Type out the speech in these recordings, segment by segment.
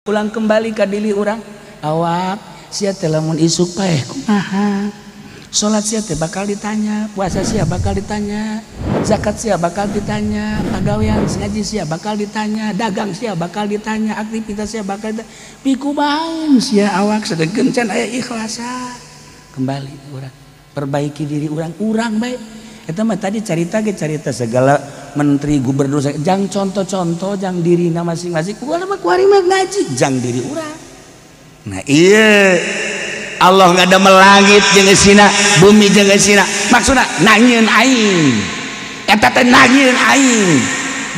Ulang kembali ka diri urang awak sia teh lamun isuk paeh kumaha, salat sia teh bakal ditanya, puasa sia bakal ditanya, zakat sia bakal ditanya, pagawean ngaji sia bakal ditanya, dagang sia bakal ditanya, aktivitas sia bakal ditanya, pikumaha sia awak sedengkeun can aya ikhlasa. Kembali urang perbaiki diri urang, urang bae. Eta mah tadi carita ge carita segala menteri gubernur jang contoh-contoh jang dirina masing-masing. Urang mah kuari mah ngaji jang diri urang. Nah iya Allah nggak ada melangit jeung eusina, bumi jeung eusina. Maksudna nangieun aing. Eta teh nangieun aing.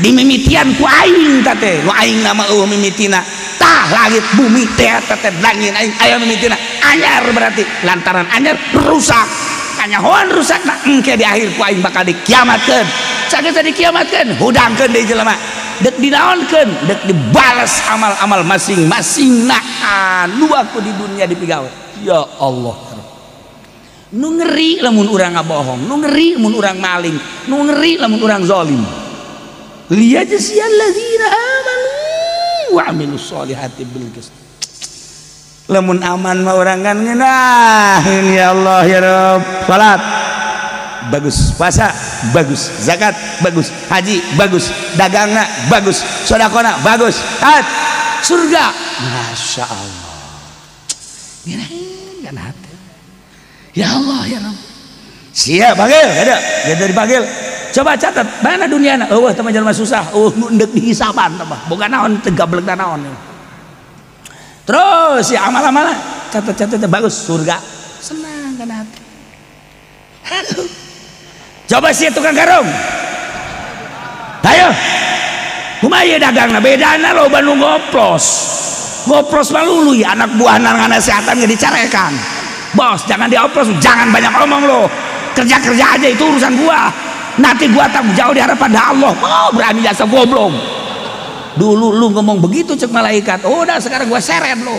Dimimitian ku aing ta teh. Nu aing nama eueuh mimitina. Tah langit bumi teh eta teh nangieun aing aya mimitina. Anyar berarti lantaran anyar rusak. Kanyahoan rusakna engke di akhir ku aing bakal dikiamatkeun. Sageus dikiamatkeun, hudangkeun deui jelema. Dek dinaonkeun, dek dibales amal-amal masing-masing nah anu aku di dunia dipigawe. Ya Allah. Nu ngeri lamun urang ngabohong, nu ngeri lamun urang maling, nu ngeri lamun urang zalim. Liyajziyalladzina amanu wa amilus solihati bil qist. Lamun aman mah urang kan ngeunaheun ya Allah ya Rabb. Salat bagus, puasa bagus, zakat bagus, haji bagus, dagangna bagus, sedekahna bagus, hat surga. Masya Allah. Ngeunaheun kan hati. Ya Allah ya Rabb. Siap panggil, ada, ada dipanggil. Coba catat, mana duniana? Eueuh teh jelema susah, eueuh nu endek dihisaban teh mah. Boga naon teu gablek naon. Terus ya amal-amalan, catat-catat bagus, surga. Senang kan hati. Aduh. Coba sih tukang karung. Ayo. Kumaha ieu dagangna? Bedana loba nu ngoplos. Ngoplos mah luluy anak buah ngasehatan ge dicarekan. Bos, jangan dioplos, jangan banyak omong lo. Kerja-kerja aja itu urusan gua. Nanti gua tanggung jawab di hadapan Allah. Oh, berani jasa goblok. Dulu lu ngomong begitu cek malaikat. Oh, udah sekarang gua seret lo.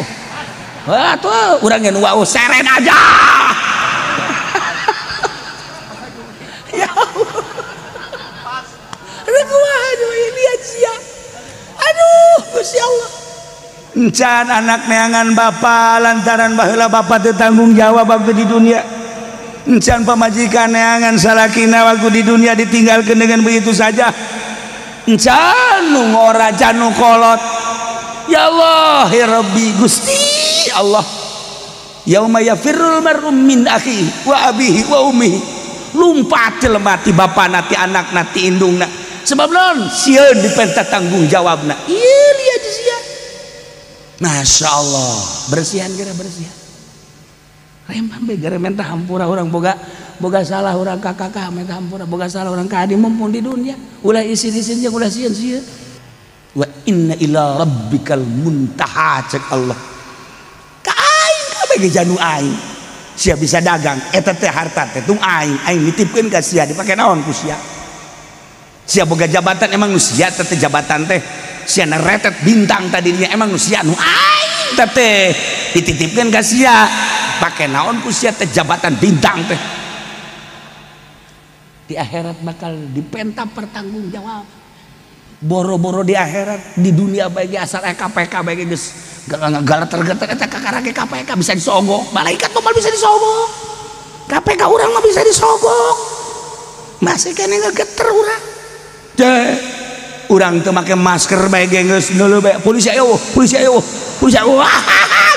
Wah, tuh urang ge nu wau seret aja. Ya Allah. Aduh, ini aja. Aduh, Gusti Allah. Encan anak neangan bapak lantaran baheula bapak teu tanggung jawab waktu di dunia. Encan pamajikan neangan salakina waktu di dunia ditinggalkan dengan begitu saja. Encan nu ngora can nu kolot. Ya Allah ya Rabbi Gusti Allah. Yauma yafirrul mar'u min akhihi wa abihi wa ummihi. Lumpat jelema ti bapana ti anakna ti indungna. Sebab naon? Sieun dipenta tanggung jawabna. Ieu lihat sia. Masya Allah, bersihan kira bersihan. Remah be gara minta hampura urang boga boga salah urang ka kakak minta hampura, boga salah urang ka adi mumpung di dunia. Ulah isin-isin jeung ulah sieun-sieun. Wa inna ila rabbikal muntaha cek Allah. Ka aing kabeh ge janu aing. Sia bisa dagang eta teh harta teh tung aing, aing nitipkeun ka sia dipake naon ku sia. Sia boga jabatan emang nu sia teh jabatan teh. Sia retet bintang tadinya emang nu sia nu aing teh dititipkeun ka sia pake naon ku sia teh jabatan bintang teh. Di akhirat bakal dipenta pertanggungjawab. Boro-boro di akhirat, di dunia bae asal KPK bae geus galater-geter eta kakara ge KPK bisa disogok, malaikat mah bisa disogok. KPK urang mah bisa disogok. Masih kene ngegeter urang. Teh urang teu make masker bae ge geus neuleuh bae polisi ayo, polisi ayo, polisi ayo.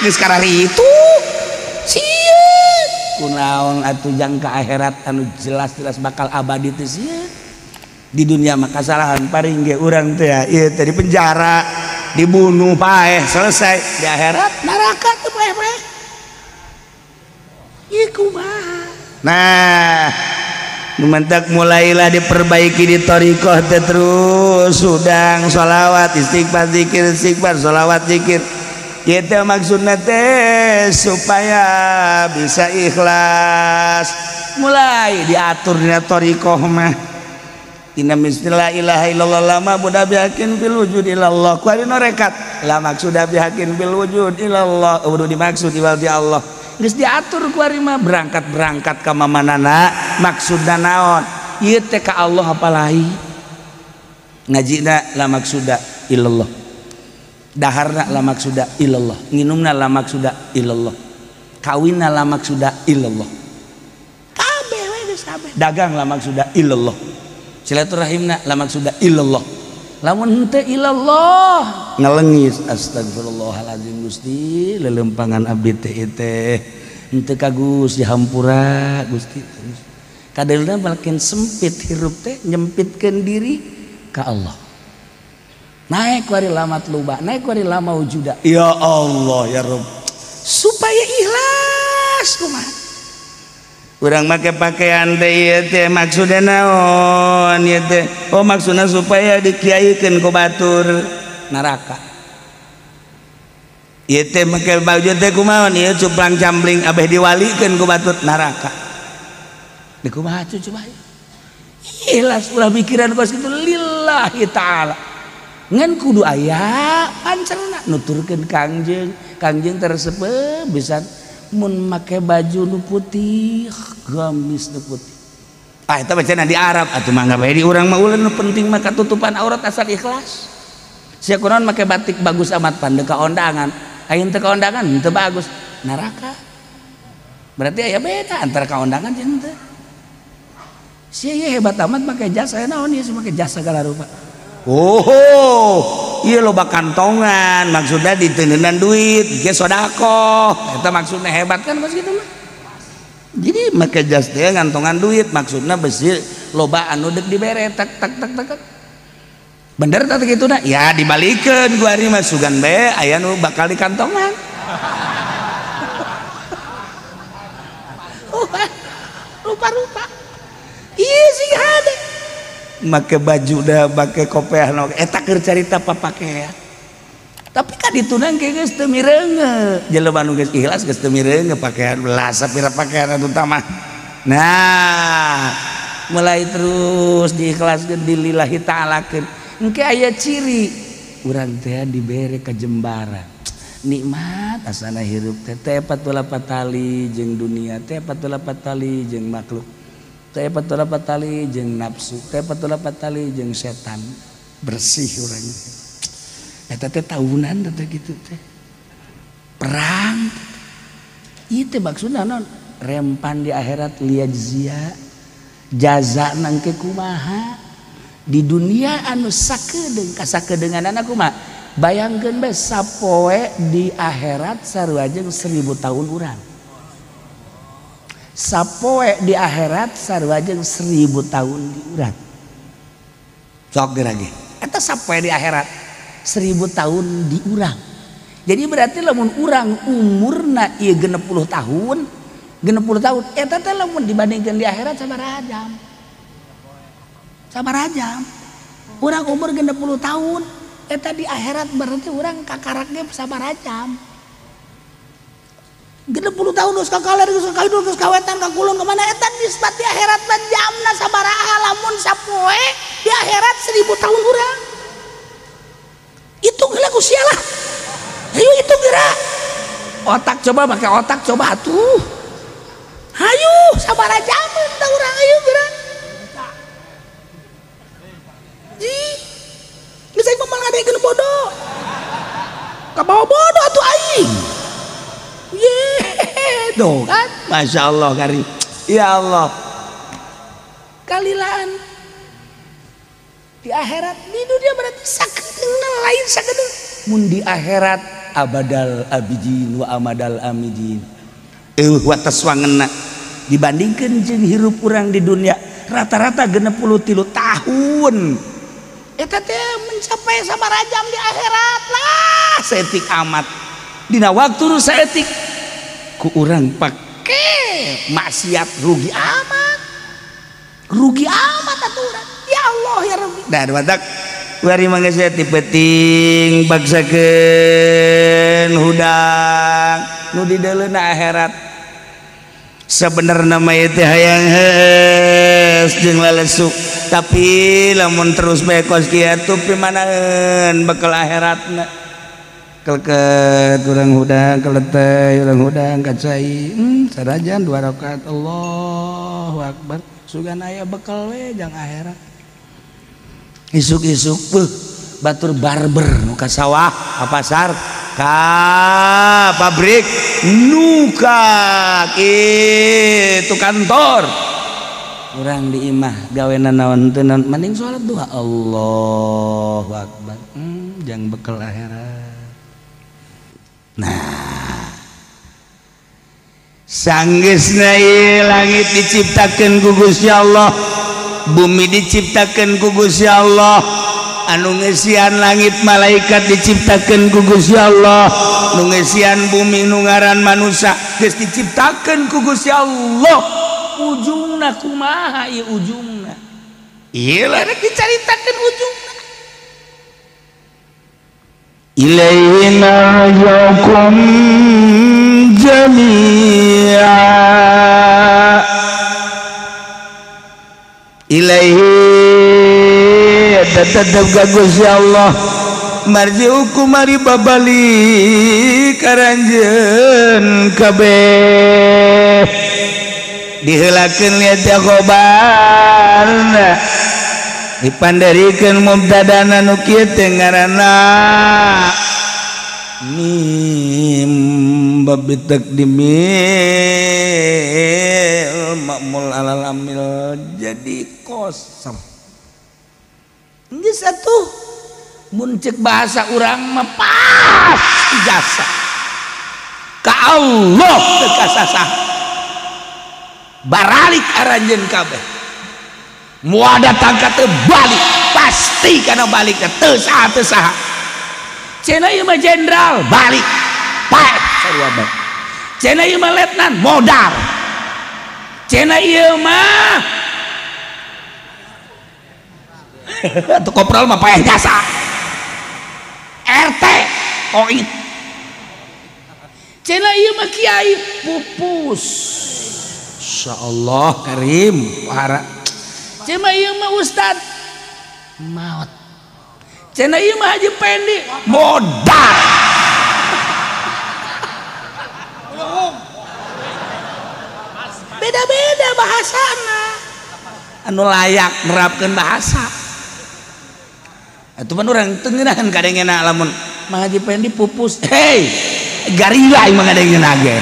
Geus kararitu. Sieun. Kunaon atuh jang ka akhirat anu jelas-jelas bakal abadi teh sieun. Di dunia mah kasalahan paring ge urang teh ieu teh di penjara, dibunuh paeh selesai. Di akhirat neraka teh paeh-paeh. Ieu kumaha? Nah, mentak mulailah diperbaiki di thariqah teh terus sudang sholawat istighfar zikir istighfar sholawat zikir. Ieu teh maksudna teh supaya bisa ikhlas. Mulai diatur dina thariqah mah. Inna misla ilaha illallah lama budak bihakin fil wujud ilallah. Ku ari norekat la maksuda bihakin fil wujud ilallah. Udah dimaksud iwal di Allah. Geus diatur ku ari mah berangkat-berangkat ka mamanana maksudna naon? Ieu teh ka Allah apalagi? Ngajina la maksuda illallah. Daharna la maksuda illallah, nginumna la maksuda illallah, kawinna la maksuda illallah. Kabeh we geus kabeh. Dagang la maksuda illallah. Silaturahimna la maksuda illallah. Lamun henteu illallah ngelengis astagfirullahalazim Gusti lelempangan abdi teh teh henteu ka Gusti hampura Gusti. Kadeulna makin sempit hirup teh nyempitkeun diri ka Allah. Naik wari lama luba, naik wari lama wujuda. Ya Allah ya Rabb. Supaya ikhlas kumaha. Urang make pakaian teh ieu teh maksudna naon ieu teh? Oh maksudna supaya dikiaikeun ku batur neraka. Ieu teh make baju teh kumaha ieu cuplang cambling abeh diwalikeun ku batur neraka. Di kumaha coba ikhlas ulah mikiran kos kitu lillahi taala. Ngan kudu aya pancerna nuturkeun Kangjeng, Kangjeng teresep bisa mun make baju nu putih, gamis nu putih. Ah eta bacana di Arab atuh mangga bae di urang mah ulah nu penting mah katutupan aurat asal ikhlas. Sia kunaon make batik bagus amat pan ka ondangan. Ayeuna teu ka ondangan henteu bagus, neraka. Berarti aya beda antara ka ondangan jeung henteu. Sia ieu hebat amat make jas, aya naon ieu make jas segala rupa. Oh, iya loba kantongan, maksudnya ditendenan duit, ge sodakoh, eta maksudnya hebat kan mas gitu mah. Jadi make jas teh ngantongan duit, maksudnya besi loba anu dek dibere tak tak tak tak. Bener tak kitu na? Ya dibalikeun ku ari mah sugan bae aya nu bakal dikantongan. Rupa-rupa. Iya sih ada. Make baju dah, make kopiah no, eta keur carita papakea. Tapi kan ditunang ke geus teu mireunge. Jelema nu geus ikhlas geus teu mireunge pakaian belas sapira pakaian atuh mah. Nah, mulai terus diikhlaskeun dilillahi ta'alakeun. Engke aya ciri urang teh dibere kajembaran. Nikmat asana hirup teh teh 48 tali jeung dunia, teh 48 tali jeung makhluk. Teh 48 tali jeung nafsu, teh 48 tali jeung setan. Bersih urang. Eta teh tahunan teh kitu teh. Perang. Ieu teh maksudna naon? Rempan di akhirat liyajzia. Jaza nangke kumaha? Di dunia anu sakedeung kasakedeunganana kumaha? Bayangkeun bae sapoe di akhirat sarua jeung 1000 tahun urang. Sapoe di akhirat sarua jeung 1000 tahun di urang. Sok geura ge. Eta sapoe di akhirat 1000 tahun di urang. Jadi berarti lamun urang umurna ieu 60 tahun, 60 tahun eta teh lamun dibandingkeun di akhirat sabaraha jam? Sabaraha jam? Urang umur 60 tahun, eta di akhirat berarti urang kakarak ge sabaraha jam? 60 tahun geus ka kaler geus ka kidul geus ka wetan ka kulon ka mana eta nisbat di akhirat mah jamna sabaraha lamun sapoe di akhirat 1000 tahun urang. Hitung heula ku sia lah. Hayu hitung geura. Otak coba make otak coba atuh. Hayu sabaraha jaman tah urang hayu geura. Ji. Geus aing mah ngadekeun bodoh. Kabawa bodoh atuh aing. Yeay, tuh kan, masya Allah kari, ya Allah, kalilaan di akhirat di dunia berarti sakedeung lain sakedeung, mun di akhirat abadal abidin wa amadal amidin, eueuh wates wangenna dibandingkeun jeung hirup urang di dunia rata-rata 63 tahun, eta teh mencapai sabaraha jam di akhirat lah, saeutik amat. Dina waktu nu saeutik ku urang pake maksiat rugi amat atuh urang ya Allah ya Rabbi. Dah batak wari mangga sia ti peuting baksakeun hudang nu dideuleuna akhirat. Sebenarna mah ieu teh hayang heus jeung lalesu tapi lamun terus bae kos kieu pimanaeun bekal akhiratna. Keleket urang hudang keleteh urang hudang kacai sarajan 2 rakaat Allahu akbar sugan aya bekal we jang akhirat isuk-isuk beuh Batur barber nu ka sawah, ka pasar, ka pabrik, nu ka kitu kantor. Urang di imah gawena naon teu naon mending salat duha. Allahu akbar. Jang bekal akhirat. Nah, sanggeusna ieu langit diciptakeun ku Gusti Allah, bumi diciptakeun ku Gusti Allah, anu ngeusian langit malaikat diciptakeun ku Gusti Allah, nu ngeusian bumi nu ngaran manusia geus diciptakeun ku Gusti Allah. Ujungna kumaha ieu ujungna? Ieu lah rek dicaritakeun ujungna. Ilaihi narji'ukum jami'a. Ilaihi tetep ka Gusti Allah marji'ukum mari babalik karanjeun kabeh. Diheulakeun liat khobarna dipanderikeun mubtadana nu kieu teh ngaranna mim bab takdimil ma'mul alal amil jadi kosong. Geus atuh mun ceuk bahasa urang mah pas ijazah ka Allah teu kasasah baralik aranjeun kabeh moal datang ka teu balik pasti kana balik teu saha teu saha. Cenah ieu mah jenderal balik pae sarua bae. Cenah ieu mah letnan modar. Cenah ieu mah atuh kopral mah paeh jasa. RT koit. Cenah ieu mah kiai pupus. Insyaallah karim para. Cenah ieu mah ustad maot. Cenah ieu mah Haji Pendi modar. Beda-beda bahasana. Anu layak nerapkeun bahasa. Atuh pan urang teu ngeunaheun kadengena lamun Mang Haji Pendi pupus. Hei, garila imah ngadengena ge.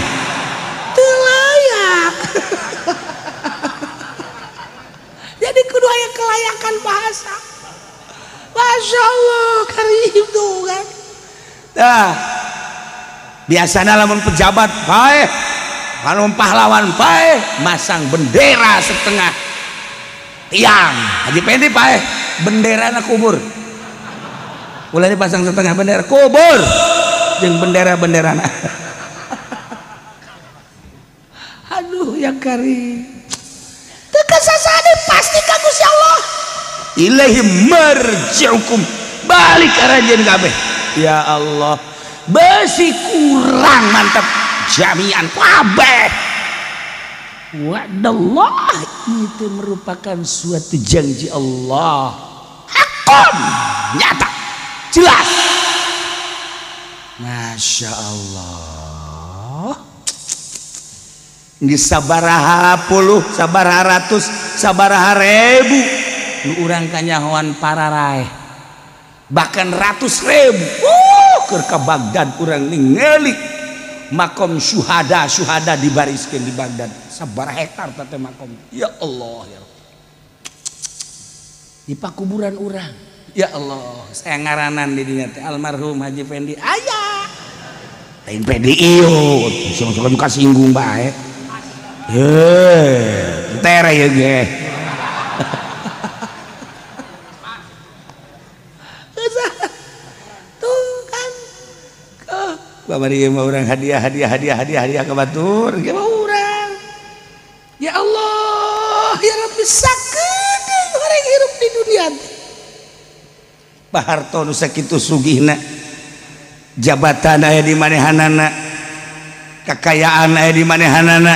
Teu layak. Jadi kudu aya kelayakan bahasa. Masya Allah karim tuh kan. Dah biasanya lamun pejabat paeh, lamun pahlawan paeh, masang bendera setengah tiang. Haji Pendi paeh, benderana kubur. Ulah dipasang setengah bendera kubur jeung bendera-benderana. Aduh ya karim. Teu kasasane pasti ka Gusti Allah. Ilaihi marji'ukum balik aranjeun kabeh. Ya Allah besi kurang mantap jami'an kabeh. Wa'dallah itu merupakan suatu janji Allah hakon nyata jelas. Masya Allah di sabaraha puluh sabaraha ratus sabaraha ribu nu urang kanyahoan pararaeh bahkan ratus ribu keur ka Baghdad urang ningali makom syuhada syuhada dibariskeun di Baghdad sabaraha hektar teh makom. Ya Allah ya Allah di pakuburan urang. Ya Allah saya ngaranan di dinya teh almarhum Haji Fendi aya lain PDI yo sok-sok juga singgung bae heuh tere ieu ge. Babari mah urang hadiah hadiah hadiah hadiah hadiah ka batur ge mah urang. Ya Allah ya Rabbi sakedeung urang hirup di dunia teh. Pak Harto nu sakitu sugihna, jabatan aya di manehanana, kekayaan aya di manehanana,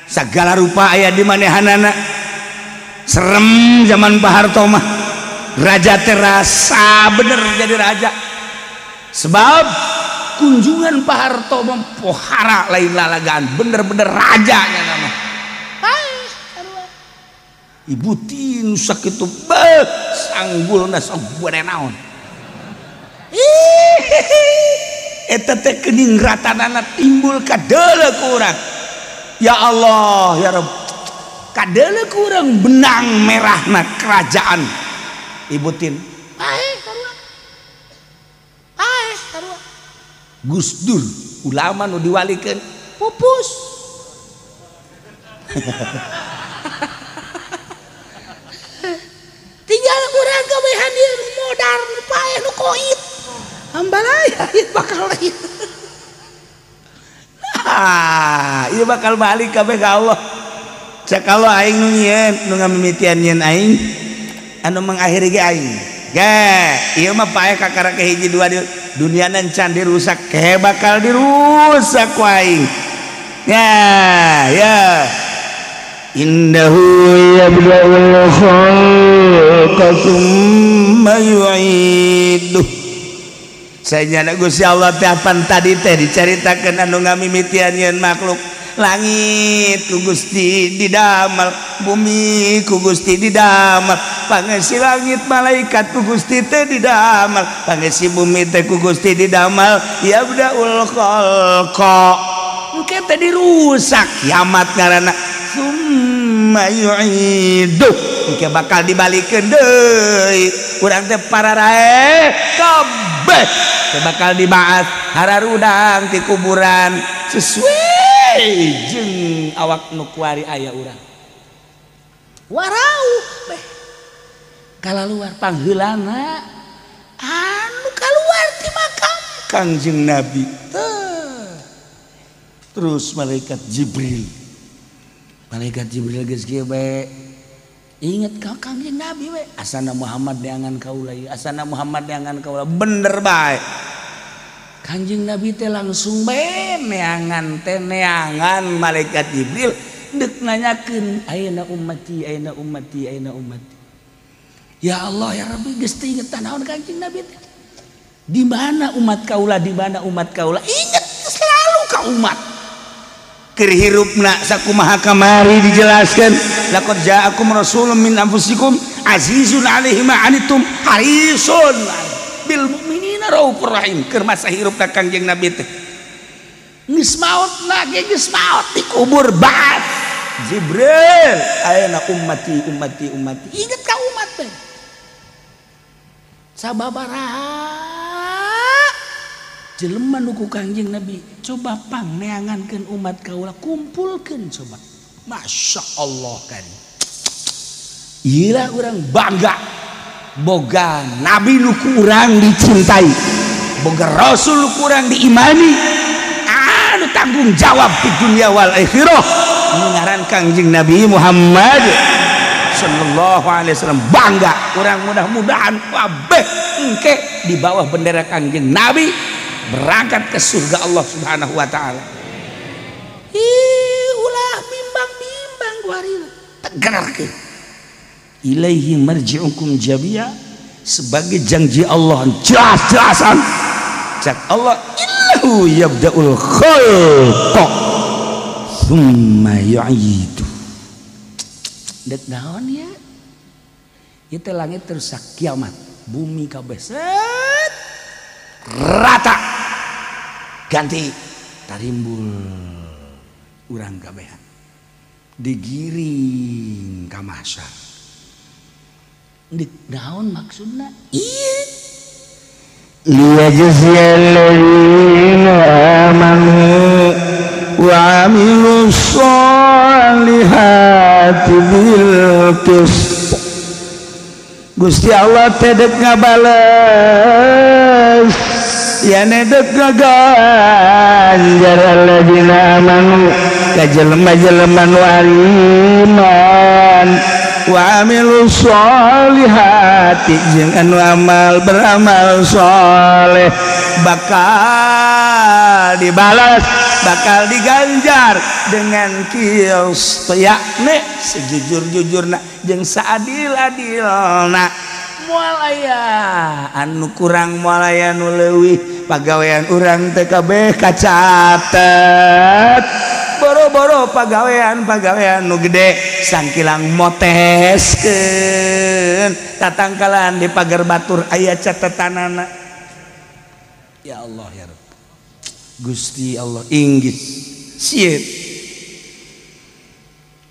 segala rupa aya di manehanana. Serem zaman Pak Harto mah. Raja terasa bener jadi raja. Sebab kunjungan Pak Harto mempohara lain lalagaan, bener-bener rajanya nama. Ibu Tin sakitu beuh sanggulna sok gede naon. Eta teh keningratanana timbul kadeuleu ku urang. Ya Allah ya Rabb. Kadeuleu ku urang benang merahna kerajaan Ibu Tin. Paeh sarua. Paeh sarua. Gus Dur ulama nu diwalikeun pupus. Tinggal urang gawehan ieu nu modar nu paeh nu koit. Ambalaya ieu bakal ieu. Nah, ieu bakal balik kabeh ka Allah. Cek Allah aing nu nyieun, nu ngamimitian nyieun aing, anu mengakhiri ge aing. Ge, ieu mah paeh kakara ke hiji dua di dunia can dirusak, ke bakal dirusak ku aing. Ya, ya. Innahu yabda'ul khalqa tsumma yu'iduh. Saya Gusti Allah teh apan tadi teh dicaritakeun anu ngamimitian yeun makhluk. Langit ku Gusti didamel, bumi ku Gusti didamel, pangesi langit malaikat ku Gusti teh didamel, pangesi bumi teh ku Gusti didamel. Yabda'ul khalqa. Engke teh dirusak kiamat ngaranna. Summa yu'iduh. Engke bakal dibalikeun deui. Urang teh pararae kabeh teh bakal dibaat hararudang ti kuburan sesuai jeung awak nu kuari aya urang. Warauh beh. Kalaluar pangheulana anu kaluar ti makam Kangjeng Nabi. Teh. Terus malaikat Jibril. Malaikat Jibril geus kieu bae. Ingat ka Kangjeng Nabi we. Asana Muhammad neangan kaula ieu, asana Muhammad neangan kaula. Bener bae. Kangjeng Nabi teh langsung bae neangan teh neangan malaikat Jibril deuk nanyakeun ayeuna ummati, ayeuna ummati, ayeuna ummati. Ya Allah ya Rabbi geus teu inget naon Kangjeng Nabi teh. Di mana umat kaula, di mana umat kaula? Ingat selalu ka umat. Keur hirupna sakumaha kamari dijelaskan laqad ja'akum rasulun min anfusikum azizun 'alaihi ma 'anittum harisun bil mu'minina raufur rahim. Keur masa hirupna Kangjeng Nabi teh geus maotna ge geus maot dikubur baat Jibril ayeuna ummati ummati ummati. Inget ka umat teh sababaraha jelema nu ku Kangjeng Nabi coba pang neangankeun umat kaula kumpulkeun coba. Masya Allah kan iyalah urang bangga boga nabi nu ku urang dicintai, boga rasul nu ku urang diimani, anu tanggung jawab di dunia wal akhirah nu ngaran Kangjeng Nabi Muhammad sallallahu alaihi wasallam. Bangga urang mudah-mudahan kabeh engke di bawah bendera Kangjeng Nabi berangkat ke surga Allah Subhanahu wa taala. Ih, ulah bimbang-bimbang kuari tegarkeun. Ilaihi marji'ukum jami'a sebagai janji Allah jelas-jelasan. Cak Allah innahu yabda'ul khalqa tsumma yu'idu. Dek naon ya? Ieu teh langit rusak kiamat, bumi kabeh set rata. Ganti tarimbul urang kabehan digiring ka mahsyar. Dik naon maksudna? Ieu liyajziyal ladzina amanu wa amilus sholihati bil qist. Gusti Allah teh deuk ngabales ya nedek ngaganjar alladzina amanu ka jelema-jelema nu ariman wa amilus sholihati jeung anu amal beramal soleh bakal dibalas, bakal diganjar dengan qist yakni sejujur-jujurna jeung saadil-adilna. Moal aya anu kurang, moal aya nu leuwih, pagawean urang teh kabeh kacatet. Boro-boro pagawean-pagawean nu gede sangkilang moteskeun tatangkalan di pagar batur aya catetanana. Ya Allah ya Rabb. Gusti Allah inggis sieun.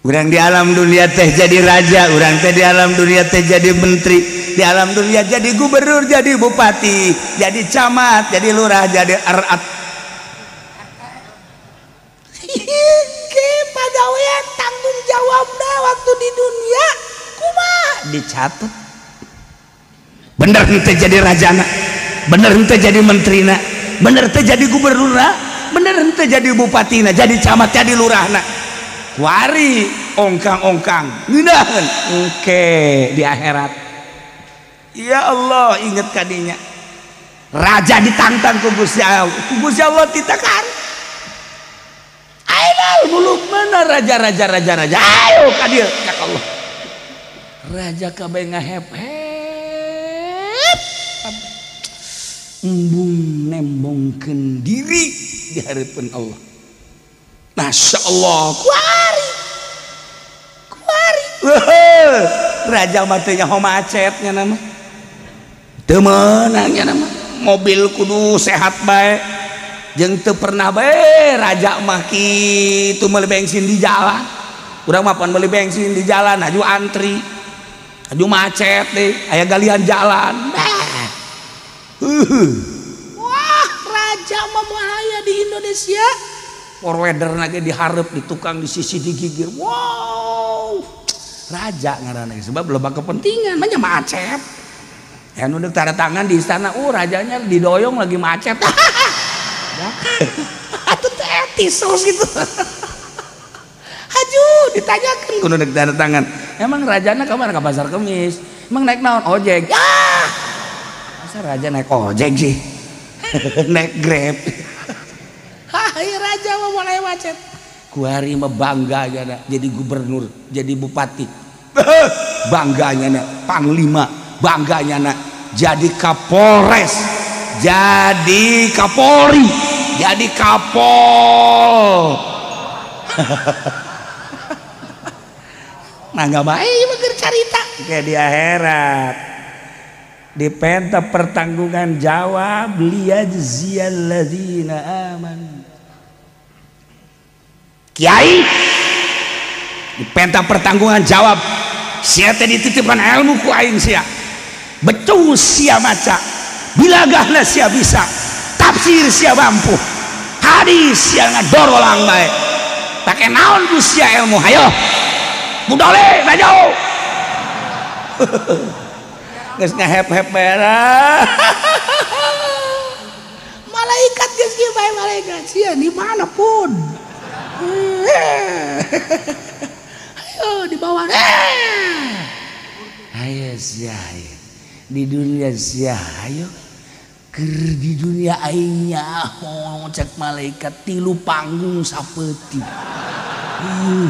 Urang di alam dunia teh jadi raja, urang teh di alam dunia teh jadi menteri, di alam dunia jadi gubernur, jadi bupati, jadi camat, jadi lurah, jadi arat. Ke pagawean tanggung jawabna waktu di dunia kumaha dicatat. Bener henteu jadi rajana, bener henteu jadi menterina, bener teh jadi gubernurna, bener henteu jadi bupatina, jadi camat, jadi lurahna. Kuari ongkang-ongkang ngeunaheun engke di akhirat. Ya Allah inget kadinya. Raja ditantang ku Gusti Allah, ku Gusti Allah ditekan. Ainal muluk mana raja-raja raja-raja. Ayo ka dieu ka Allah. Raja kabeh ngahep-hep. Embung nembongkeun diri di hareupeun Allah. Masya Allah, kuari, kuari. Raja matanya ho macetnya nama, teu meunangnya nama. Mobil kudu sehat bae, jeung teu pernah bae raja mah kitu meuli bensin di jalan. Urang mah pan meuli bensin di jalan, aju antri, aju macet deh, aya galian jalan. Wah, raja mah moal aya di Indonesia. Forwarder lagi diharap di tukang di sisi digigir. Wow, raja ngaranna sebab loba kepentingan banyak macet. Ya nunduk tanda tangan di istana, oh rajanya didoyong lagi macet. Atuh teh etis terus gitu. Haju ditanyakan ku nunduk tanda tangan. Emang rajana kamana ka pasar Kemis? Emang naik naon ojek? Ya. Masa raja naik ojek sih? Naik Grab. Hai raja mah mulai macet. Kuari mah bangga nya jadi gubernur, jadi bupati. Bangganya na panglima, bangganya na jadi kapolres, jadi kapolri, jadi kapol. Nah nggak baik mah keur carita kayak di akhirat. Dipenta pertanggungan jawab liyajziyalladzina amanu. Kiai dipenta pertanggungan jawab sia teh dititipkan ilmu ku aing sia becus sia maca bilagahna sia bisa tafsir sia mampu hadis sia ngadorolang bae pake naon ku sia ilmu hayo budole maju geus ngahep-hep bae malaikat geus kieu bae malaikat sia di mana pun. Ayo di bawah. Ayo sia di dunia sia ayo keur di dunia aing nyaho cek malaikat tilu panggung sapeuti.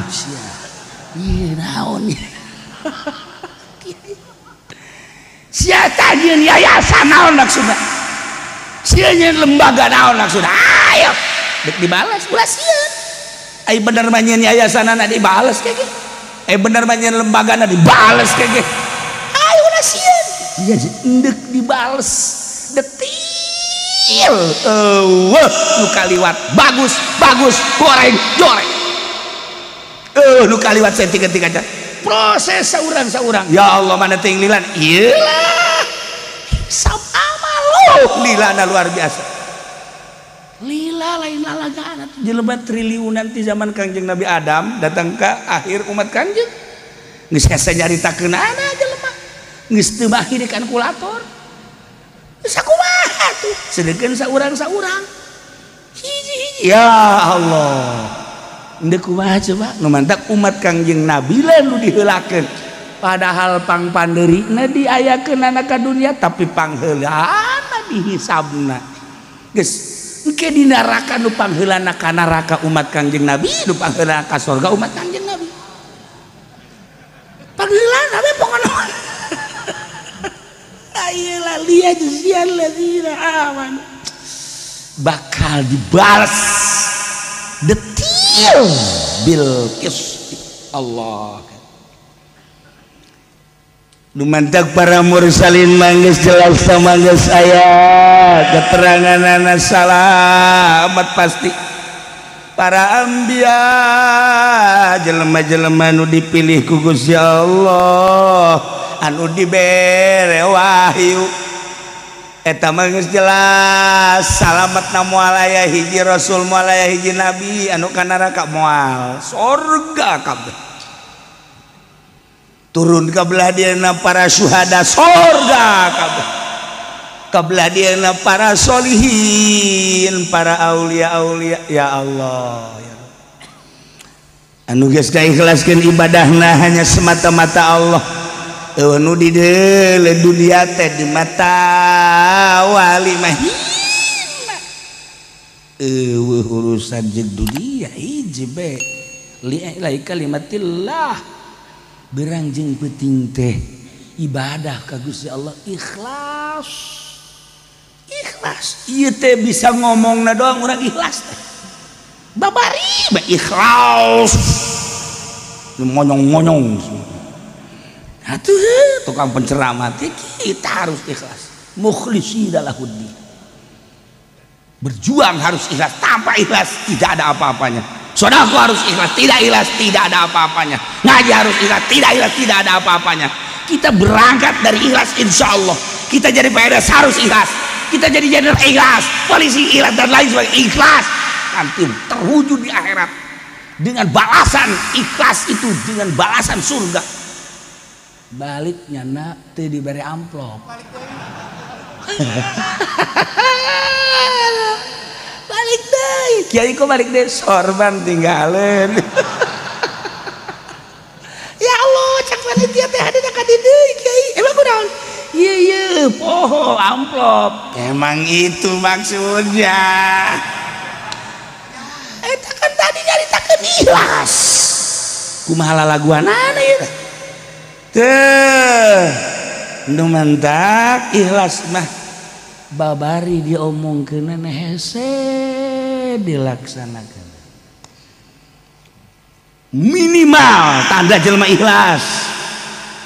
Sia. Ieu naon ieu? Sia tah nyieun yayasan naon maksudna? Sia nyieun lembaga naon maksudna? Ayo dek dibalas ulah sieun. Ai bener mah nyieun yayasanana dibales kayak gitu. Ai bener mah nyieun lembagana dibales kayak gitu. Ayo ulah sieun. Iya endek dibales. Detil. Eueuh nu kaliwat bagus, bagus, goreng, goreng. Nu kaliwat saeutik-eutik aja. Proses saurang-saurang. Ya Allah mana teuing lilan. Ieu lah. Hisab amal lilana luar biasa. Lila lain lalagaan jelema triliunan ti zaman Kangjeng Nabi Adam datang ke akhir umat Kangjeng geus hese nyaritakeunana jelema geus teu mahir di kalkulator geus sakumaha tuh sedengkeun saurang-saurang hiji-hiji ya Allah endek kumaha coba nu mantak umat Kangjeng Nabi lain nu diheulakeun padahal pangpandeurina diayakeunana ka dunia tapi pangheulana dihisabna geus engke di neraka nu pangheulana ka neraka umat Kangjeng Nabi nu pangheulana ka surga umat Kangjeng Nabi pangheulana we pokona ayeuna liyajziyalladzina amanu bakal dibalas detil adil bil qist. Allah lumantak para mursalin mangges jelas sama geus aya keteranganana salamat pasti. Para anbiya jelema-jelema nu dipilih ku Gusti Allah anu dibere wahyu eta mah geus jelas salametna moal aya hiji rasul moal aya hiji nabi anu ka neraka moal sorga kabeh. Turun ka belah dieuna para syuhada sorga kabeh, ka belah dieuna para solihin para aulia-aulia. Ya Allah ya Rabb, anu geus kaikhlaskeun ibadahna hanya semata-mata Allah. Eueuh nu di deuleu dunia teh di mata wali mah hina, eueuh urusan jeung dunia hiji be li ilahi kalimatillah. Berang jeung peuting teh ibadah ka Gusti Allah ikhlas. Ikhlas ieu teh bisa ngomongna doang urang ikhlas teh babari bae ikhlas monyong-monyong. Atuh tukang penceramah teh kita harus ikhlas, mukhlishina lahuddin. Berjuang harus ikhlas, tanpa ikhlas tidak ada apa-apanya. Sedekah harus ikhlas, tidak ikhlas tidak ada apa-apanya. Ngaji harus ikhlas, tidak ikhlas tidak ada apa-apanya. Kita berangkat dari ikhlas insya Allah. Kita jadi PNS harus ikhlas, kita jadi jenderal ikhlas, polisi ikhlas, dan lain sebagainya ikhlas. Nanti terwujud di akhirat dengan balasan ikhlas itu, dengan balasan surga. Baliknya nak teu dibere amplop. Balik deh, kiai kok balik deh, sorban tinggalin. Ya Allah, cak panitia teh ada ka di deui kiai. Emang kunaon? Iya iya, poho amplop. Emang itu maksudnya. Eta kan tadi nyaritakeun ikhlas. Kumaha lalaguanana ieu teh? Teh, nu mantak ikhlas mah babari diomongkeun hese dilaksanakan. Minimal tanda jelema ikhlas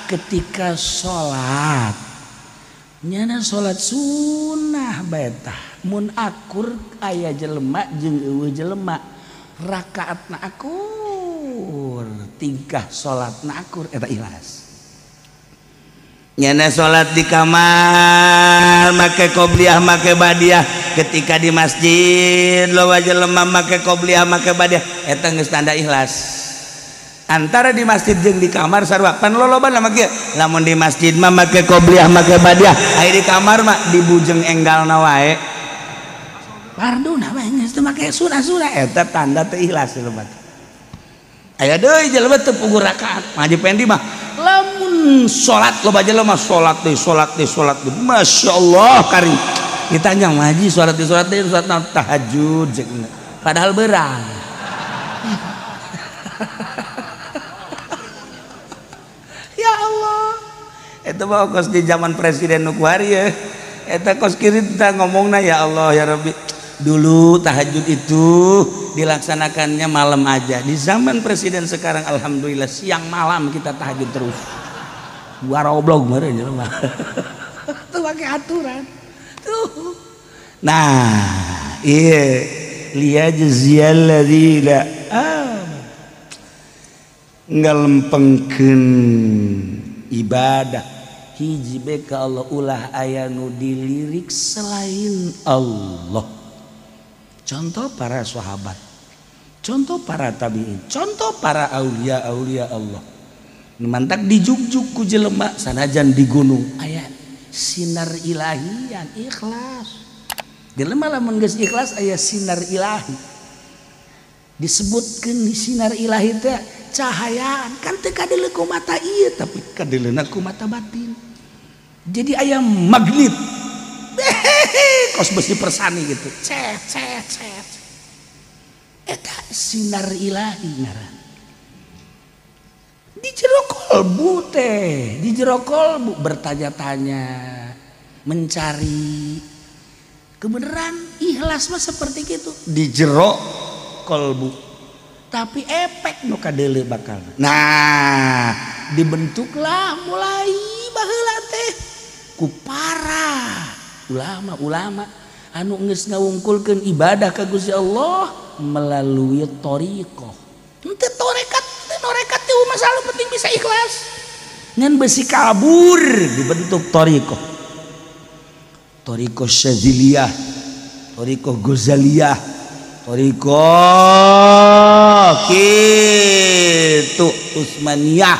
ketika sholat nyana sholat sunnah bae tah mun akur aya jelema jeung eueuh jelema rakaatna akur tingkah sholatna akur eta ikhlas. Nyana sholat di kamar make qobliyah make badiah, ketika di masjid loba jelema make qobliyah make badiah eta geus tanda ikhlas. Antara di masjid jeung di kamar sarua pan lolobana mah kieu, lamun di masjid mah make qobliyah make badiah, aya di kamar mah dibujeng enggalna wae farduna mah geus teu make sunah-sunah eta tanda teu ikhlas jelema. Aya deui jelema teu puguh rakaat Haji Pendi mah lamun salat loba jelema salat deui salat deui salat deui masya Allah kari ditanya haji salat deui salat deui salat tahajud padahal berang. Ya Allah, eta mah kos di zaman presiden nu kuari ya eta kos kiri kita ngomongna ya Allah ya Rabbi. Dulu tahajud itu dilaksanakannya malam aja. Di zaman presiden sekarang alhamdulillah siang malam kita tahajud terus. Waroblog meureun jelema. Tuh pakai aturan. Tuh. Nah, iya liyajziyal ladzina amanu. Ngalempengkeun ibadah hiji be ka Allah ulah aya nu dilirik selain Allah. Contoh para sahabat, contoh para tabi'in, contoh para aulia-aulia Allah. Mantak dijugjug ku jelema sanajan di gunung aya sinar ilahian ikhlas. Jelema lamun geus ikhlas aya sinar ilahi. Disebutkeun di sinar ilahi teh cahayaan kan teu kadeuleu ku mata ieu tapi kadeuleuna ku mata batin. Jadi aya magnet. Kos besi persani gitu. Cet cet cet. Eta sinar ilahi ngaran. Di jero kolbu teh, di jero kolbu bertanya-tanya, mencari kebenaran. Ikhlas mah seperti itu. Di jero kolbu. Tapi efek nu kadeuleu bakal. Nah, dibentuklah mulai baheula teh ku para ulama-ulama anu geus ngawungkulkeun ibadah ka Gusti Allah melalui thariqah. Henteu tarekat, teu tarekat teh masalah penting bisa ikhlas. Ngan besi kabur dibentuk thariqah. Thariqah Syadziliyah, thariqah Ghazaliyah, thariqah kitu Utsmaniyah,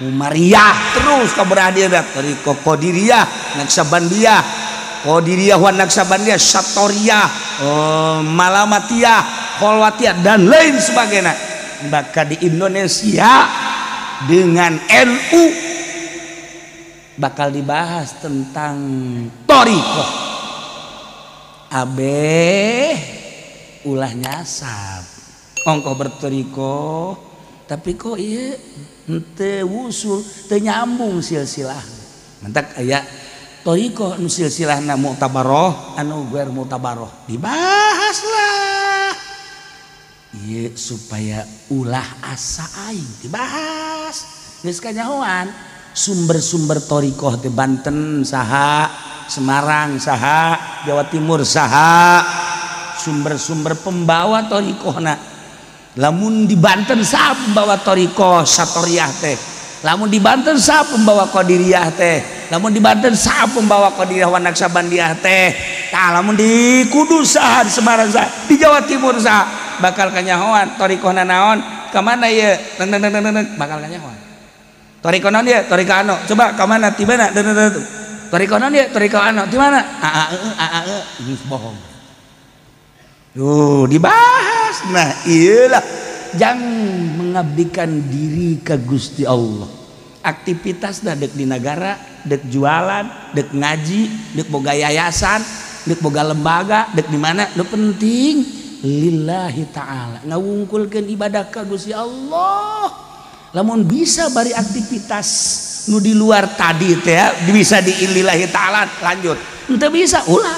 Umariyah, terus kaberhadir thariqah Qadiriyah, Naqsyabandiyah, Qadiriyah wa Naqsyabandiyah, Satoriyah, Malamatiyah, Kholwatiyah dan lain sebagainya. Bahkan di Indonesia dengan NU bakal dibahas tentang thariqah. Abeh ulah nyasab ongkoh berthariqah tapi kok ieu henteu wusul, teu nyambung silsilah. Mentak aya thariqah nu silsilahna mu'tabaroh anu guer mu'tabaroh dibahas lah ieu supaya ulah asa aing dibahas. Geus kanyahoan sumber-sumber thariqah teh Banten saha, Semarang saha, Jawa Timur saha, sumber-sumber pembawa thariqahna. Lamun di Banten saha pembawa thariqah Satoriyah teh, lamun di Banten saha pembawa Qadiriyah teh, lamun di Banten saha pembawa Qadiriyah wa Naqsyabandiyah teh, tah lamun di Kudus saha, di Semarang saha, di Jawa Timur saha, bakal kanyahoan thariqahna naon, ka mana ieu, bakal kanyahoan. Thariqah naon ieu? Thariqah anu. Coba ka mana? Ti mana? Thariqah naon ieu? Thariqah anu. Ti mana? A a e a a e. Geus bohong. Tuh dibahas. Nah, iyalah jang mengabdikan diri ke Gusti Allah. Aktivitas dah dek di negara, dek jualan, dek ngaji, dek boga yayasan, dek boga lembaga, dek di mana, nu penting lillahi ta'ala. Ngawungkulkeun ibadah ka Gusti Allah. Lamun bisa bari aktivitas nu di luar tadi teh bisa di lillahi ta'ala lanjut. Henteu bisa ulah.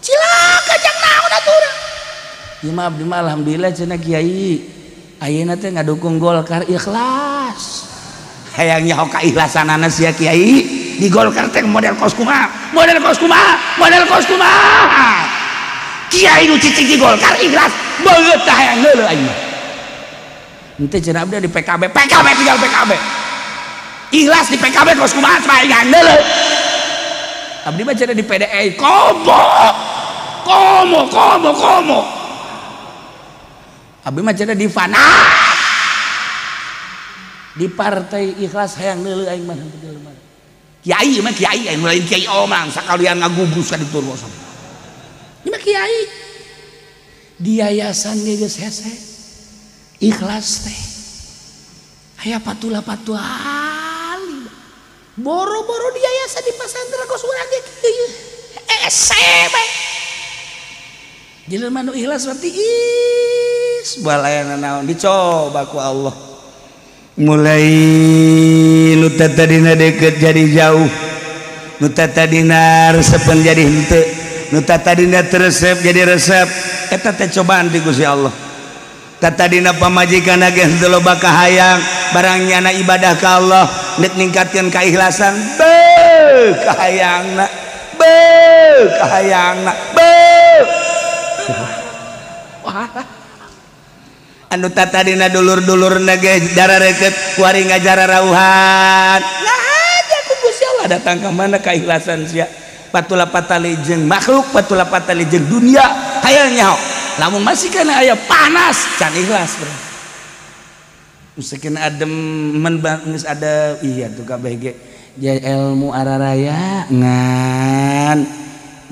Cilaka jang naon atuh urang. Ieu mah abdi mah alhamdulillah cenah kiai ayeuna teh ngadukung Golkar ikhlas. Hayang nyaho kaikhlasanana sia kiai di Golkar teh model kos kumaha? Model kos kumaha? Model kos kumaha? Kiai nu cicing di Golkar ikhlas beungeut tah hayang heuleuh aing mah. Henteu cenah abdi di PKB, PKB tinggal PKB. Ikhlas di PKB kos kumaha coba aing hayang heuleuh. Abdi mah cenah di PDI komo. Komo komo komo. Abdi mah cenah di Fana. Di partai ikhlas hayang neuleuh aing mah henteu jelema. Kiai mah kiai aing lain kiai omang sakalian ngagubrus ka ditu bosok. Ieu mah kiai. Di yayasan ge geus hese. Ikhlas teh. Aya patula-patuali. Boro-boro di yayasan di pesantren kos urang ge kieu. Ese bae. Jelema nu ikhlas berarti is balayana naon dicoba ku Allah. Mulai nu tadina deket jadi jauh, nu tadina resepan jadi henteu, nu tadina teresep jadi resep. Eta teh cobaan ti Gusti Allah. Tadina pamajikan ge henteu loba kahayang, barang nyana ibadah ka Allah, nek ningkatkeun kaikhlasan, beuh kahayangna, beuh kahayangna, beuh. Wah. Anu tadina dulur-dulur nage darareket kuari ngajara rauhan. Lah aja ku Gusti Allah datang ka mana kaikhlasan sia. Patula patali jeung makhluk, patula patali jeung dunia, hayang nyaho. Lamun masih kana aya panas, can ikhlas bro. Meusekeun adem men geus ada iya tuh kabeh ge. Ilmu araraya ngan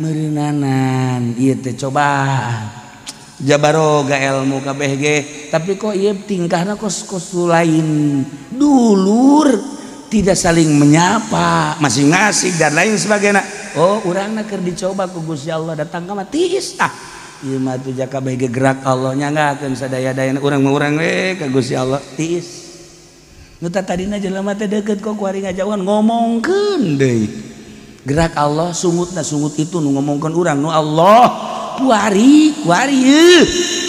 meureunnanan ieu teh cobaan. Jabaroga ilmu kabeh ge, tapi kok ieu tingkahna kos kos lain dulur, tidak saling menyapa, masing-masing dan lain sebagainya. Oh, urangna keur dicoba ku Gusti Allah datang ka mah tiis ah. Ieu mah tuh jaka kabeh ge gerak Allah nyanggakeun sadaya-dayana urang mah urang we ka Gusti Allah tiis. Nu tadina jelema teh deukeut kok kuari ngajauhan ngomongkeun deui. Gerak Allah sungutna sungut itu nu ngomongkeun urang nu Allah. Kuari kuari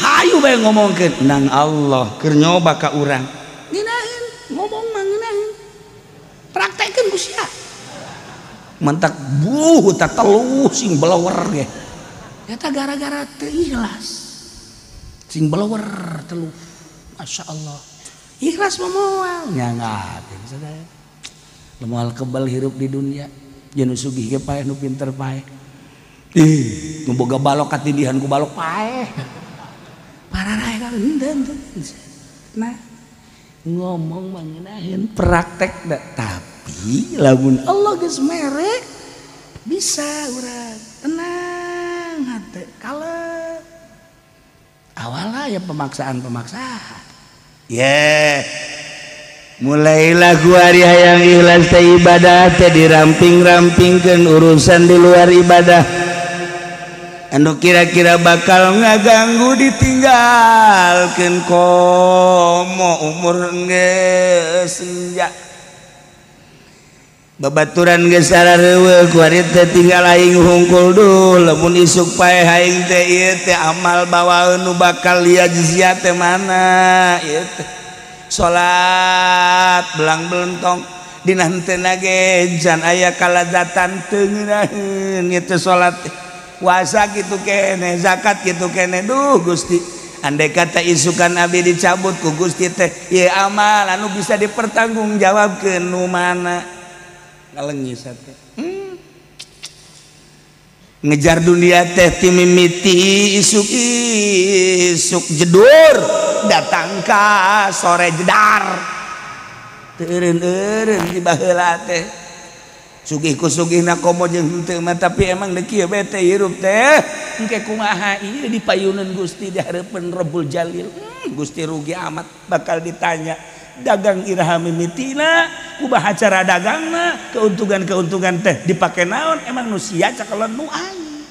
hayu bae ngomongkeun nang Allah keur nyoba ka urang. Ngeunaheun ngomong mah ngeunaheun. Praktekeun ku sia. Mentak buh tak teluh sing belewer ge. Eta gara-gara teu ikhlas. Sing belewer teluh. Masya Allah. Ikhlas mah moal nyangakeun sadaya. Moal kebal hirup di dunia. Jeung nu sugih ge paeh nu pinter paeh. Ih, nu boga balok katindihan ku balok paeh. Pararae ka henteu. Nah, ngomong mah ngeunaheun praktek da. Tapi lamun Allah geus mere bisa urang tenang hate kalem. Awalnya ya pemaksaan-pemaksaan. Yeah. Mulailah kuari hayang ikhlas teh ibadah teh diramping-rampingkeun urusan di luar ibadah. Anu kira-kira bakal ngaganggu ditinggalkeun komo umur geus senja. Babaturan geus sarareuweuh kuari teh tinggal aing hungkul duh lamun isuk paeh aing teh ieu teh amal bawaeun nu bakal liajzia teh mana ieu teh. Salat belang belentong dina henteu ge can aya kalazatan teu ngeunaheun ieu teh salat teh. Puasa gitu kene, zakat gitu kene, duh Gusti. Andai kata isukan abdi dicabut ku Gusti teh, ieu amal anu bisa dipertanggungjawabkeun nu mana? Ngalengis teh. Ngejar dunia teh ti mimiti isuk isuk jedur datang ka sore jedar. Teu eureun-eureun di baheula teh. Sugih ku sugihna komo jeung henteu mah tapi emang deuk kieu bae teh hirup teh engke kumaha ieu dipayuneun Gusti di hareupeun Rabbul Jalil. Gusti rugi amat bakal ditanya dagang iraha mimitina kumaha cara dagangna keuntungan-keuntungan teh dipake naon emang nu sia cakelan nu aing.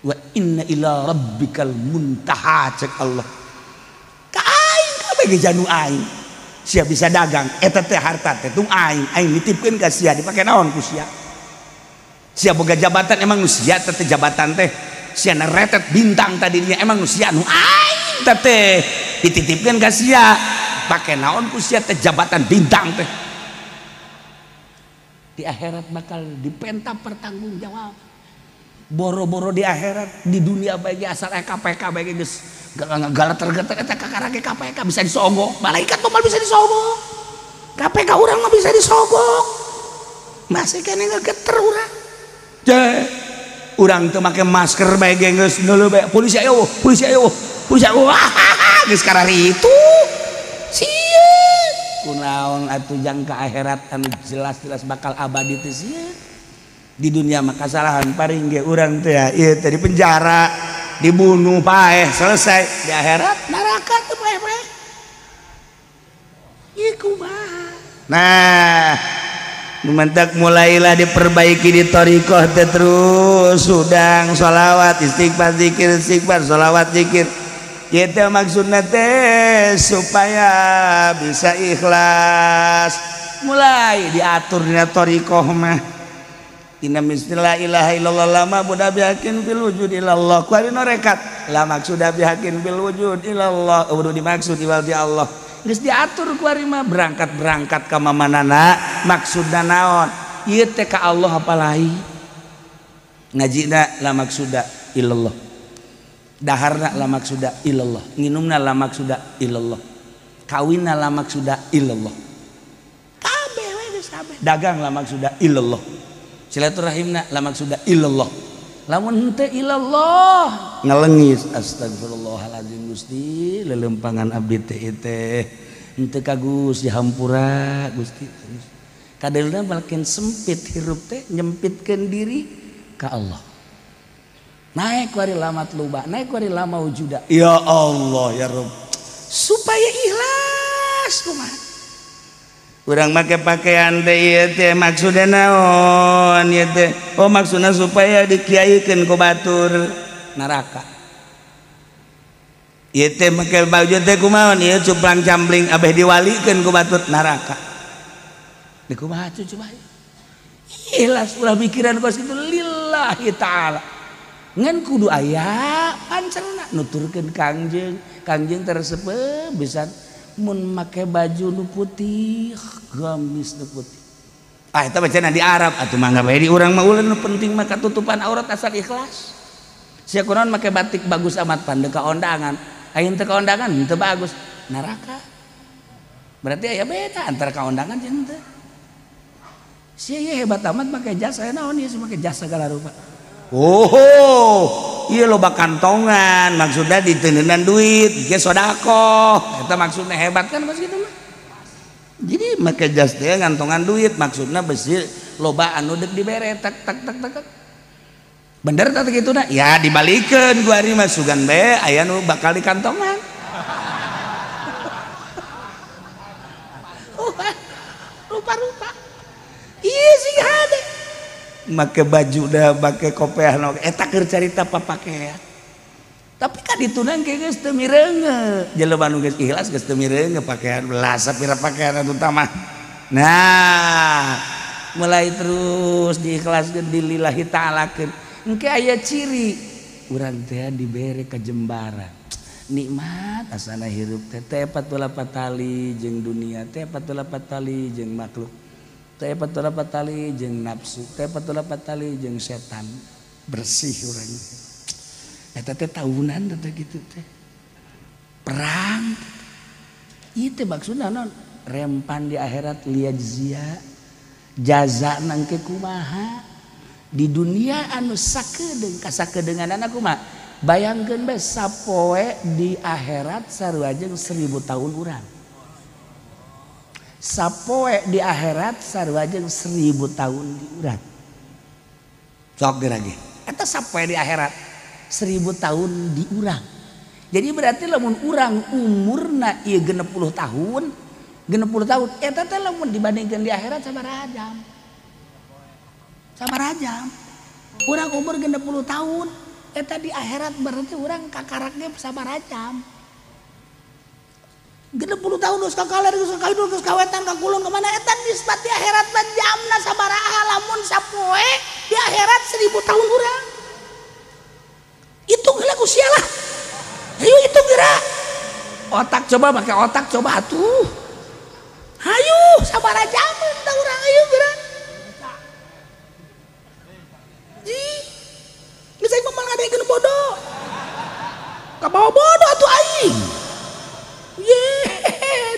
Wa inna ila rabbikal muntaha cek Allah. Ka aing kabeh ge janu aing. Sia bisa dagang eta teh harta teh tung aing aing nitipkeun ka sia dipake naon ku sia. Sia boga jabatan emang nu sia teh jabatan teh sia neretet bintang tadinya emang nu sia nu aing teh teh dititipkeun ka sia pake naon ku sia teh jabatan bintang teh. Di akhirat bakal dipenta pertanggungjawab. Boro-boro di akhirat di dunia bae ge asal KPK bae geus galater-geter eta kakara ge KPK bisa disogok. Malaikat mah bisa disogok. KPK urang mah bisa disogok. Masih kene ngegeter urang. Je urang teu make masker bae ge geus neuleuh bae polisi ayo, polisi ayo, polisi ayo. Geus kararitu. Sieun. Kunaon atuh jang ka akhirat anu jelas-jelas bakal abadi teh sieun. Di dunia mah kasalahan paring ge urang teh ieu teh di penjara, dibunuh paeh selesai. Di akhirat neraka teh paeh-paeh. Ieu kumaha? Nah, mentak mulailah diperbaiki di thariqah teh terus sudang sholawat istighfar zikir istighfar sholawat zikir. Ieu teh maksudna teh supaya bisa ikhlas. Mulai diatur dina thariqah mah. Inna misla ilaha illallah lama budak bihakin fil wujud ilallah. Ku ari norekat la maksuda bihakin fil wujud ilallah. Udah dimaksud iwal di Allah. Geus diatur ku ari mah berangkat-berangkat ka mamanana maksudna naon? Ieu teh ka Allah apa lain? Ngajina la maksuda illallah. Daharna la maksuda illallah. Nginumna la maksuda illallah. Kawinna la maksuda illallah. Kabeh we geus kabeh. Dagang la maksuda illallah. Silaturahimna la maksuda illallah. Lamun henteu illallah ngalengis astagfirullahalazim Gusti lelempangan abdi teh teh henteu ka Gusti hampura Gusti. Kadelna makin sempit hirup teh nyempitkeun diri ka Allah. Naik wari lamat luba, naik wari lama wujuda. Ya Allah ya Rabb. Supaya ikhlas kumaha? Urang make pakaian teh ieu teh maksudna naon ieu teh? Oh maksudna supaya dikiaikeun ku batur neraka. Ieu teh make baju teh kumaha ieu cuplang cambling abeh diwalikeun ku batur neraka. Di kumaha cucu bae? Ikhlas ulah mikiran kos kitu lillahi taala. Ngan kudu aya pancerna nuturkeun Kangjeng. Kangjeng teresep bisa mun make baju nu putih, gamis nu putih. Ah eta bacana di Arab atuh mangga bae di urang mah ulah nu penting mah katutupan aurat asal ikhlas. Sia kunaon make batik bagus amat pan ka ondangan. Aya teu ka ondangan teu bagus, neraka. Berarti aya beda antara ka ondangan jeung teu. Sia ieu hebat amat make jas, aya naon ieu make jas segala rupa. Oh, iya loba kantongan, maksudnya ditendenan duit, ge sedekah. Eta maksudnya hebat kan pas gitu mah. Jadi make jas teh ngantongan duit, maksudnya besi loba anu deuk dibere tak tak tak tak. Bener tak kitu na? Ya dibalikeun ku ari mah sugan bae aya nu bakal dikantongan. Rupa-rupa. Iya sih hade. Make baju dah, make kopeah no. Eta keur carita papakean. Tapi kan ditunang ke geus teu mireunge. Jelema nu geus ikhlas geus teu mireunge pakaian belas sapira pakaian atuh mah. Nah, mulai terus diikhlaskeun dilillahi ta'alakeun. Engke aya ciri urang teh dibere kajembaran. Nikmat asana hirup teh teh 48 tali jeung dunia, teh 48 tali jeung makhluk. Teh 48 tali jeung nafsu, teh 48 tali jeung setan. Bersih urang. Eta teh tahunan teh kitu teh. Perang. Ieu teh maksudna naon? Rempan di akhirat liyajzia. Jaza nangke kumaha? Di dunia anu sakedeung kasakedeunganana kumaha? Bayangkeun bae sapoe di akhirat sarua jeung 1000 tahun urang. Sapoe di akhirat sarua jeung 1000 tahun di urang. Sok geura ge. Eta sapoe di akhirat 1000 tahun di urang. Jadi berarti lamun urang umurna ieu 60 tahun, 60 tahun eta teh lamun dibandingkeun di akhirat sabaraha jam? Sabaraha jam? Urang umur 60 tahun, eta di akhirat berarti urang kakaraknya sabaraha jam? 60 tahun geus ka kaler, geus ka kidul, geus ka wetan, ka kulon, ka mana eta nisbat di akhirat mah jamna sabaraha lamun sapoe di akhirat 1000 tahun urang. Hitung heula ku sia lah. Hayu hitung geura. Otak coba make otak coba atuh. Hayu sabaraha jaman tah urang hayu geura. Ji. Geus aing mah ngadekeun bodoh. Kabawa bodoh atuh aing. Ye,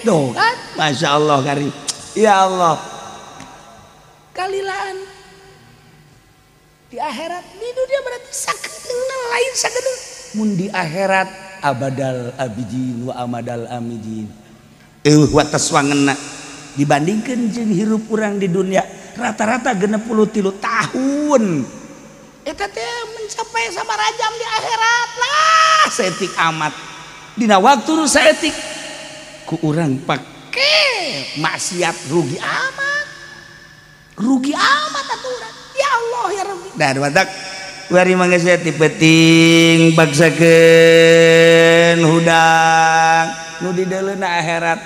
tuh kan, masya Allah kari, ya Allah, kalilaan di akhirat di dunia berarti sakedeung lain sakedeung, mun di akhirat abadal abidin wa amadal amidin, wates wangena dibandingkeun jeung hirup urang di dunia rata-rata 63 tahun, eta teh mencapai sabaraha jam di akhirat lah, saeutik amat. Dina waktu nu saeutik ku urang pake maksiat rugi amat. Rugi amat atuh urang. Ya Allah ya Rabbi. Dah batak bari mangga ti peuting baksakeun hudang nu dideuleuna akhirat.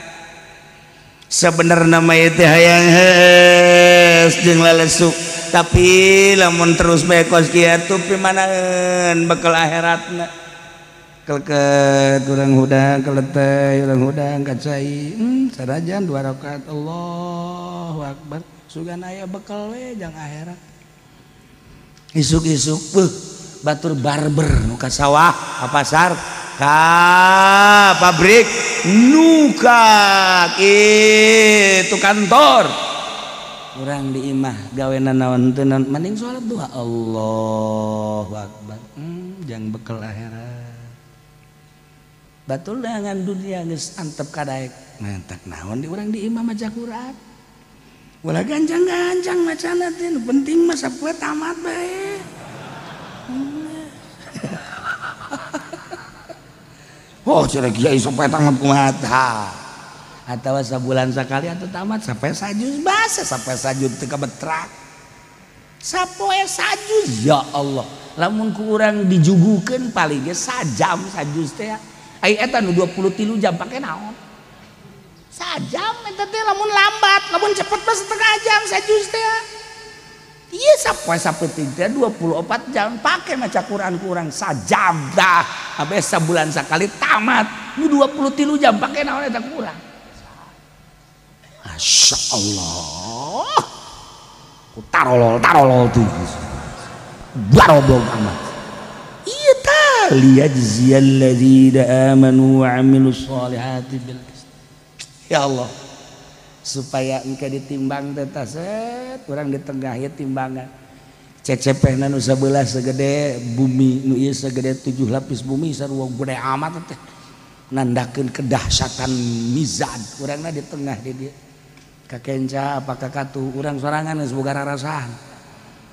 Sabenerna mah ieu teh hayang heus jeung lalesu, tapi lamun terus bae kos kieu pimanaeun bekal akhiratna. Keleket urang hudang keleteh urang hudang kacai sarajan 2 rakaat Allahu akbar sugan aya bekal we jang akhirat isuk-isuk beuh batur barber nu ka sawah ka pasar ka pabrik nu ka itu kantor urang di imah gawena naon teu naon mending salat duha Allahu akbar jang bekal akhirat. Batul dengan dunia geus antep kadaek mentak naon di urang di imah maca Quran ulah ganjang-ganjang macana teh nu penting mah sapoe tamat bae. Oh cenah kiai sapoe tamat kumaha tah atawa sabulan sakali atuh tamat sapoe sajuz basa sapoe sajuz teu kabetrak sapoe sajuz ya Allah lamun ku urang dijugukeun paling ge sajam sajuz teh. Ai eta nu 23 jam pake naon? Sajam eta teh lamun lambat, lamun cepet mah setengah jam sajuz teh. Iya sapoe sapeting teh 24 jam pake maca Quran kurang sajam dah. Abes sabulan sakali tamat. Nu 23 jam pake naon eta kurang. Masya Allah. Ku tarolol tuh. Baroblok amat. Iya ta liyajziyal ladzina amanu wa amilus solihati bil qist. Ya Allah. Supaya engke ditimbang teh set urang di tengah ieu timbangan. Cecepehna nu sabelah segede bumi, nu ieu segede 7 lapis bumi sarua gede amat teh. Nandakeun kedahsyatan mizan urangna di tengah di dieu. Kakenca apa kakatuh urang sorangan geus boga rarasaan.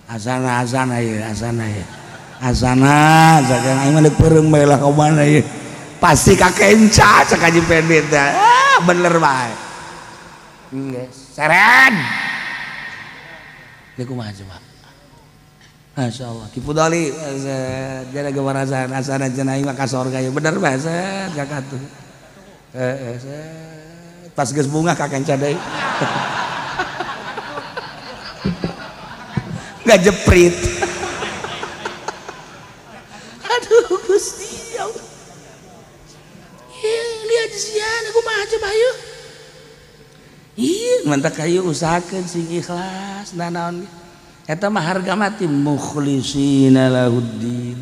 Azana azana ieu azana ieu. Azana zagan aing mah deuk peureung bae lah ka mana ieu. Pasti kakenca cek Haji Pendit teh. Ah bener bae. Geus seren. Ieu kumaha coba? Masyaallah. Ki Pudoli jana gewarasan asana cenah aing mah ka sorga ieu bener bae set kakatuh. Heeh set. Pas geus bungah kakenca deui. Nggak jeprit. Aduh Gusti ya Allah. Lihat sian aku mah coba yuk. Ih, mantak kayu usahakeun sing ikhlas nanaon. Eta mah harga mati mukhlisina lahuddin.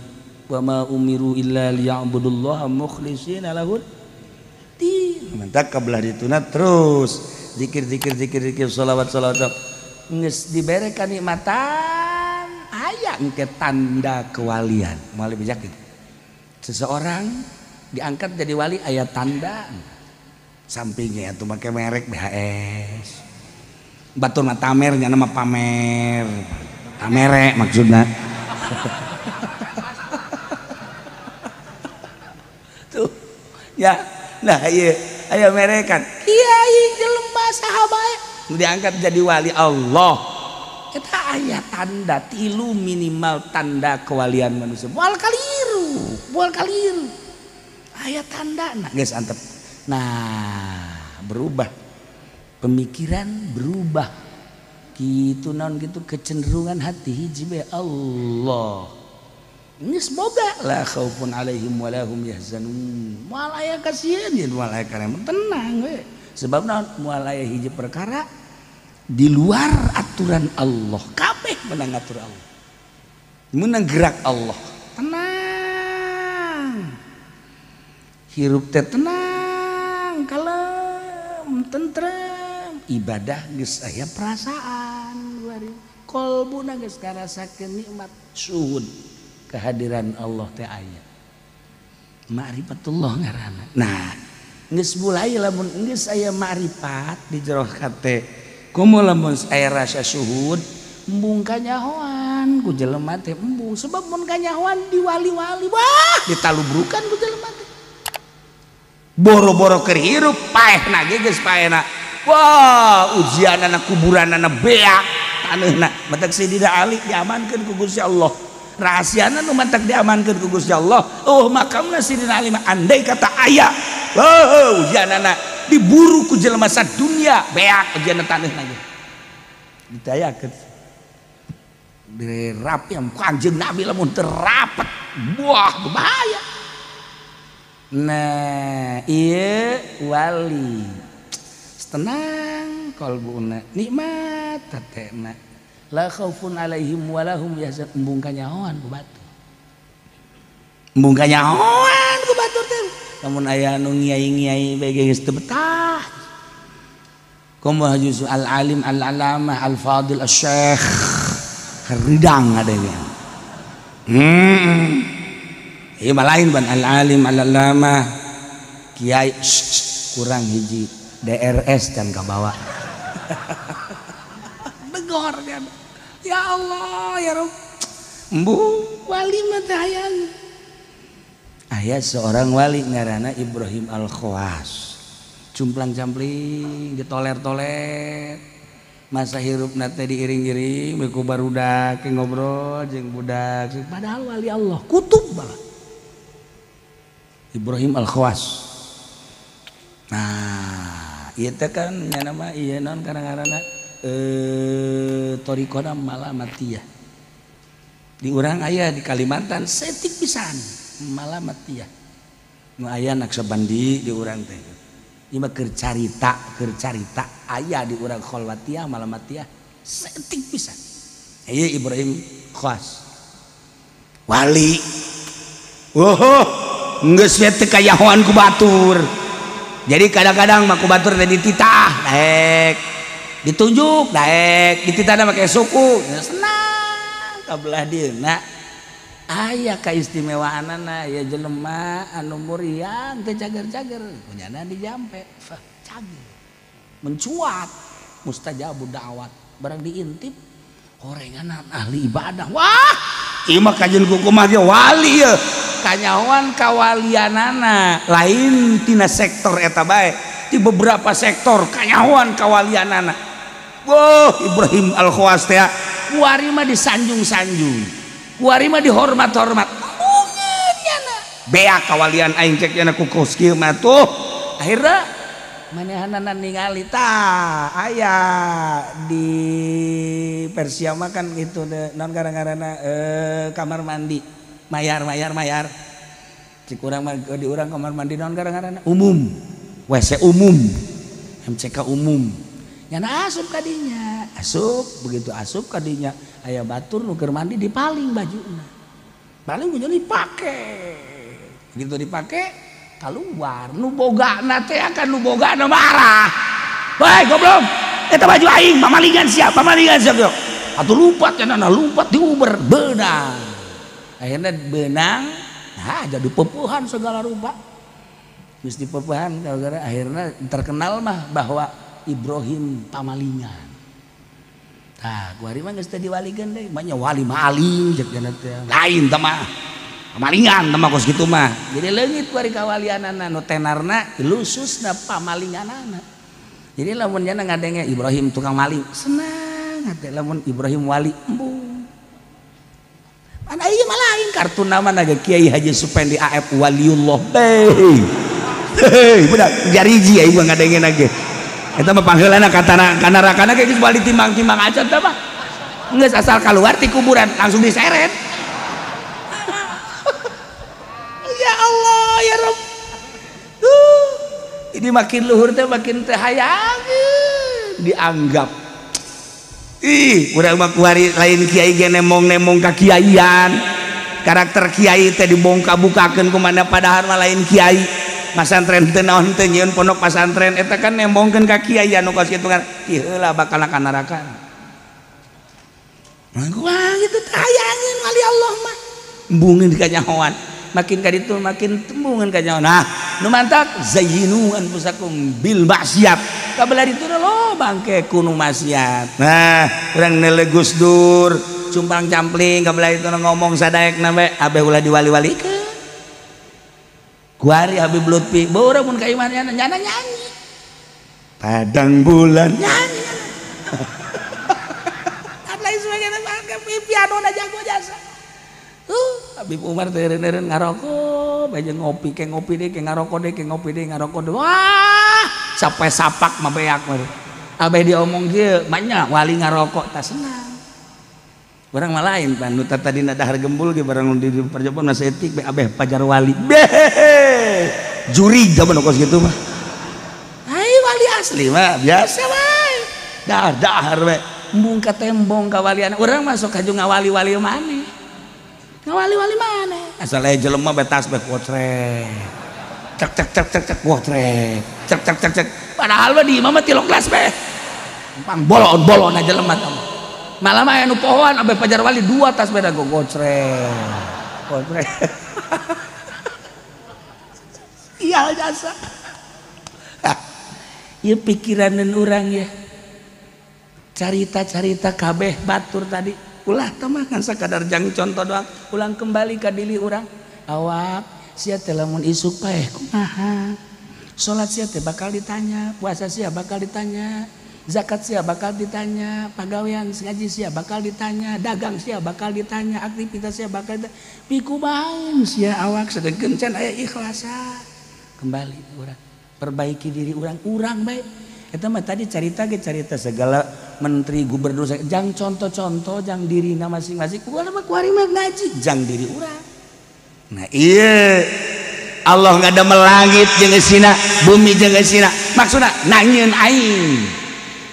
Wa ma umiru illa liya'budullaha mukhlishina lahuddin. Mantak kabelah dituna terus zikir zikir zikir zikir sholawat sholawat. Geus dibere kanikmatan aya engke tanda kewalian. Moal bijak gitu. Seseorang diangkat jadi wali aya tanda. Sampingnya atuh make merek BHS. Batur mah tamer nya mah pamer. Tamere maksudna. Tuh. Ya, nah ieu aya merekan. Kiai jelema saha bae diangkat jadi wali Allah. Eta aya tanda tilu minimal tanda kewalian manusia. Moal kaliru, moal kaliru. Aya tandana geus antep. Nah, berubah. Pemikiran berubah. Kitu naon kitu kecenderungan hati hiji bae Allah. Geus boga la khaufun alaihim wa lahum yahzanun. Moal aya kasieun ye moal aya karema tenang we. Sebab naon moal aya hiji perkara di luar aturan Allah. Kabeh menang atur Allah. Menang gerak Allah. Tenang. Hirup teh tenang, kalem, tentrem. Ibadah geus aya perasaan kolbuna geus ngarasakeun nikmat suhud kehadiran Allah teh aya. Ma'rifatullah ngaranna. Nah, geus mulai lamun geus aya ma'rifat di jero hate. Komo lamun aya rasa suhud, embung kanyahoan ku jelema teh embung sebab mun kanyahoan diwali-wali wah ditalubrukan ku jelema teh. Boro-boro keur hirup paehna ge geus paehna. Wah, ujianana kuburanana beak taneuhna. Matak Sayyidina Ali diamankeun ku Gusti Allah. Rahasiana nu matak diamankeun ku Gusti Allah. Oh, makamna Sayyidina Ali mah andai kata aya. Oh, ujianana diburu ku jelema sadunya beak ujianna taneuhna ge. Ditayakeun. Dirapih Kanjeng Nabi lamun teu rapet, buah bahaya. Nah, ieu wali. Tenang kalbuna, nikmat hatena. La khaufun alaihim wa lahum yahzanun. Embung kanyahoan ku batur. Embung kanyahoan ku batur teh. Lamun aya nu ngiai-ngiai bae geus teu betah. Kumaha juzu al-alim al-alamah al-fadil asy-syekh. Haridang adanya. Ieu mah lain ban al-alim al-alamah kiai kurang hiji DRS dan kabawa. Begor kan. Ya Allah ya Rabb. Embu wali mah teh hayang. Aya seorang wali ngaranna Ibrahim Al-Khawas. Cumplang-campling ditoler-toler. Masa hirupna teh diiring-iring ku barudak ngobrol jeung budak. Padahal wali Allah kutub balah. Ibrahim Al-Khawas. Nah, ieu teh kan nya nama ieu naon karang-karana Thoriqohna Malamatiyah. Di urang aya di Kalimantan setik pisan Malamatiyah. Nu aya Naksabandi di urang teh. Ieu mah keur carita aya di urang Khalwatiyah Malamatiyah setik pisan. Ieu Ibrahim Khawas. Wali. Oh, geus we teu kayahoan ku batur. Jadi kadang-kadang mah ku batur teh dititah daek. Ditunjuk daek, dititahna make suku. Senang kabelah dieuna. Aya kaistimewaanana ya jelema anu muriang teu cager-cager, kunyana dijampe, cager. Mencuat mustajabud da'wat, barang diintip horenganan ahli ibadah. Wah, ieu mah kajeun kukumaha ge wali ye. Kanyahoan kawalianana lain tina sektor eta bae, di beberapa sektor kanyahoan kawalianana. Wah, Ibrahim Al-Khawas teh kuari mah disanjung-sanjung, kuari mah dihormat-hormat. Embungeun nyana. Beak kawalian aing cek nyana ku kos kieu mah tuh. Akhirna manehanana ningali tah aya di Persia mah kan gitu non gara-garana kamar mandi mayar mayar mayar. Cik urang mah di urang kamar mandi non gara-garana umum, WC umum, MCK umum. Nyana asup kadinya, asup begitu asup kadinya aya batur nu keur mandi dipaling bajuna. Paling kudu dipake. Begitu dipake keluar nu bogana teh akan nu bogana marah. Woi goblok, eta baju aing pamalingan sia, pamalingan sia. Atuh lumpat cenah lumpat diuber beunang. Akhirnya beunang, nah jadi pepuhan segala rupa. Geus dipepuhan gara-gara akhirnya terkenal mah bahwa Ibrahim pamalingan. Tah, kuari mah geus teu diwalikeun deui, mah nya wali maling jeung cenah teh. Lain teh mah. Pamalingan teh mah kos kitu mah. Jadi leungit kuari kawalianana nu tenarna lususna pamalinganana. Jadi lamun nya ngadenge Ibrahim tukang maling, senang hate lamun Ibrahim wali embung. Mana ieu mah lain kartuna mah naga Kiai Haji Supendi AF waliullah. Hei, budak jariji aing mah ngadenge ge. Eta mah pangheulana katana kana rakana ge geus bali timbang-timbang acan teh mah. Geus asal keluar ti kuburan langsung diseret. Ya Allah ya Rabb. Ini makin luhur teh makin teh hayangeun dianggap. Ih, urang mah kuari lain kiai ge nemong-nemong ka kiaian. Karakter kiai teh dibongka-bukakeun kumana padahal mah lain kiai. Pasantren teu naon teu nyieun pondok pasantren eta kan nembongkeun ka kiai anu kos kitu kan ti heula bakal ka neraka. Wah gitu teh hayangeun wali Allah mah. Embungeun kanyahoan. Makin ka ditu makin tembungeun kanyahoan. Nah, nu mantak zayyinu anfusakum bil maksiat. Kabelah ditu lo bangke kunu maksiat. Nah, urang neuleuh Gus Dur, cumpang campling kabelah ditu ngomong sadaekna we abeh ulah diwali-walikeun. Kuari Habib Lutfi, bawa mun ka imah nyana nyanyi. Padang bulan nyanyi. Kan lain sebagainya piano na jago jasa. Habib Umar teh eureun-eureun ngarokok, bae ngopi ke ngopi deui ke ngarokok deui ke ngopi deui ngarokok deui. Wah, sampai sapak mah beak mah. Abeh diomong kieu, banyak wali ngarokok tah senang. Urang mah lain pan nu tadina dahar gembul ge barang di perjobaan mah seetik be abeh pajar wali. Beh. Juri zaman kos kitu mah. Ai wali asli mah biasa wae. Dahar we. Embung ka tembong ka walian. Urang masuk kaju ngawali-wali maneh. Ngawali-wali maneh. Asal aya jelema be tas be kocrek. Cek cek cek cek cek kocrek. Cek cek cek cek. Padahal mah di imah mah tilok kelas be. Pang bolon-bolon aja jelema tah. Malah mah anu pohoan abeh pajar wali dua tas beda gocrek. Gocrek. Iya jasa. Ieu pikiraneun urang ya. Carita-carita kabeh batur tadi. Ulah teh mah kan sakadar jang contoh doang. Ulang kembali ka diri urang. Awak sia teh lamun isuk paeh kumaha? Salat sia teh bakal ditanya, puasa sia bakal ditanya. Zakat sia bakal ditanya, pagawean ngaji sia bakal ditanya, dagang sia bakal ditanya, aktivitas sia bakal ditanya. Pikumahaeun sia awak sedengkeun can aya ikhlasa. Kembali urang perbaiki diri urang, urang bae. Eta mah tadi carita ge carita segala menteri gubernur jang contoh-contoh jang dirina masing-masing kuari mah kuari mah ngaji jang diri urang. Nah iya Allah ngadamel langit jeung eusina bumi jeung eusina maksudna nangieun aing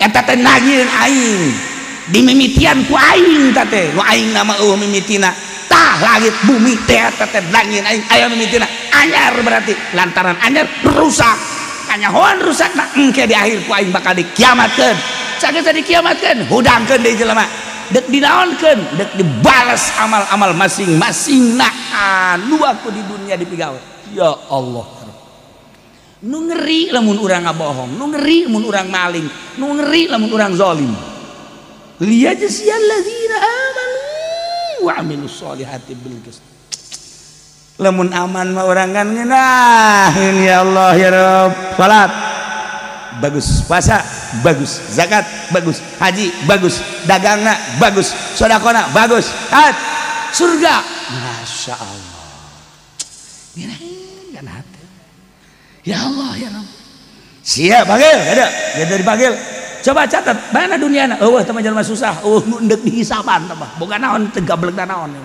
eta teh nangieun aing dimimitian ku aing ta teh nu aing nama eueuh mimitina tah langit bumi teh eta teh nangieun aing aya mimitina anyar berarti lantaran anyar rusak kanyahoan rusakna engke di akhir ku aing bakal dikiamatkeun saged dikiamatkeun hudangkeun deui jelema dek dinaonkeun dek dibales amal-amal masing-masing na anu aku di dunia dipigawe. Ya Allah, nu ngeri lamun urang ngabohong, nu ngeri lamun urang maling, nu ngeri lamun urang zalim. Liyajziyalladzina amanu wa amilus solihati bil qist. Lamun aman mah urang kan ngeunaheun ya Allah ya Rabb. Salat bagus, puasa bagus, zakat bagus, haji bagus, dagangna bagus, sedekahna bagus, hat surga. Masya Allah. Ngeunaheun kana hati. Ya Allah ya Rabb. Siap panggil, ada, ada dipanggil. Coba catat, mana duniana? Eueuh teh jelema susah, eueuh nu endek dihisaban teh mah. Boga naon teu gablek naon.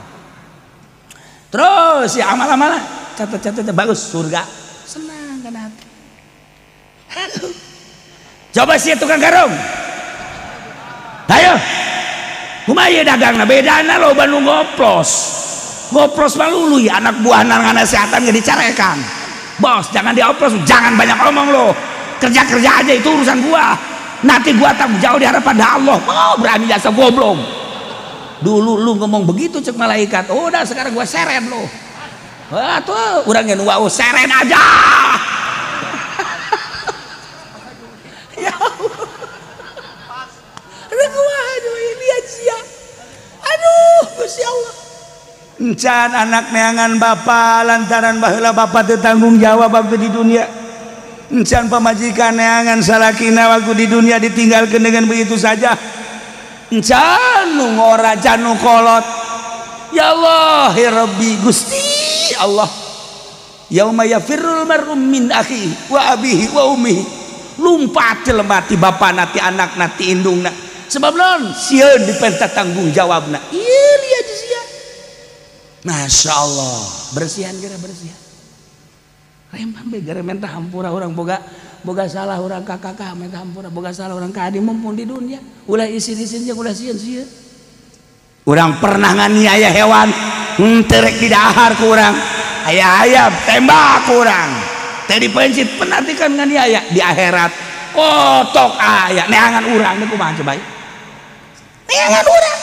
Terus ya amal-amalan, catat-catat bagus surga. Senang kana hati. Aduh. Coba sih tukang karung. Ayo. Kumaha ieu dagangna? Bedana loba nu ngoplos. Ngoplos mah luluy anak buah nasehatan ge dicarekan. Bos, jangan dioplos, jangan banyak omong lo. Kerja-kerja aja itu urusan gua. Nanti gua tanggung jawab di hadapan Allah. Oh, berani jasa goblok. Dulu lu ngomong begitu cek malaikat. Oh, udah sekarang gua seren lo. Wah, tuh urang nu wau seren aja. Ya Allah. Aduh, Gusti Allah. Encan anak neangan bapa lantaran baheula bapa teu tanggung jawab waktu di dunia. Encan pamajikan neangan salakina waktu di dunia ditinggalkan dengan begitu saja. Encan nu ngora can nu kolot. Ya Allah ya Rabbi Gusti Allah. Yauma yafirrul mar'u min akhihi wa abihi wa ummihi. Lumpat jelema ti bapana ti anakna ti indungna. Sebab non sieun dipenta tanggung jawabna. Ieu lihat sia. Masya Allah, bersihan kira bersihan. Rempah be gara minta hampura orang boga boga salah orang kakak minta hampura boga salah orang ka adi mumpung di dunia. Ulah isin-isin jeung ulah sieun-sieun. Urang pernah nganiaya hewan, henteu rek didahar ku urang. Aya ayam tembak ku urang. Teh dipencit penatikan nganiaya di akhirat. Kotok aya neangan urang teh kumaha coba? Neangan urang.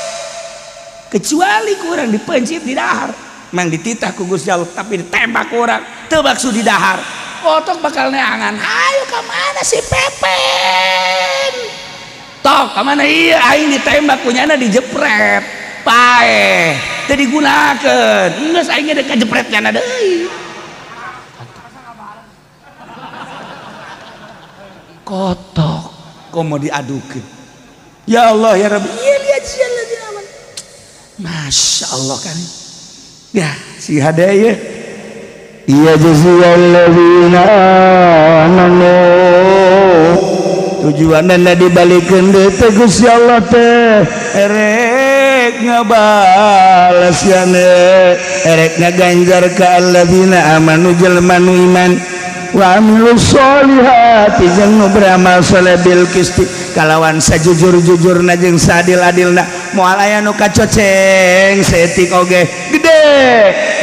Kecuali kurang dipencit di dahar mang dititah ku Gusti Allah tapi ditembak kurang teu maksud di dahar kotok bakal neangan ayo ka mana si Pepen tok ka mana ieu aing ditembak kunyana dijepret paeh teu digunakeun geus aing ge kajepret nyana deui kotok komo diadukeun ya Allah ya Rabbi ieu lihat sia. Masya Allah kan ya si hadaya ya jaziyalladzina amanu tujuanna dibalikeun deui teh Gusti Allah teh erek ngabales yane erek ngaganjar ka alladzina amanu jelema nu iman wa amilus solihati jeung nu beramal soleh bil qisti kalawan sajujur-jujurna jeung saadil-adilna moal aya nu kacoceng saeutik oge gede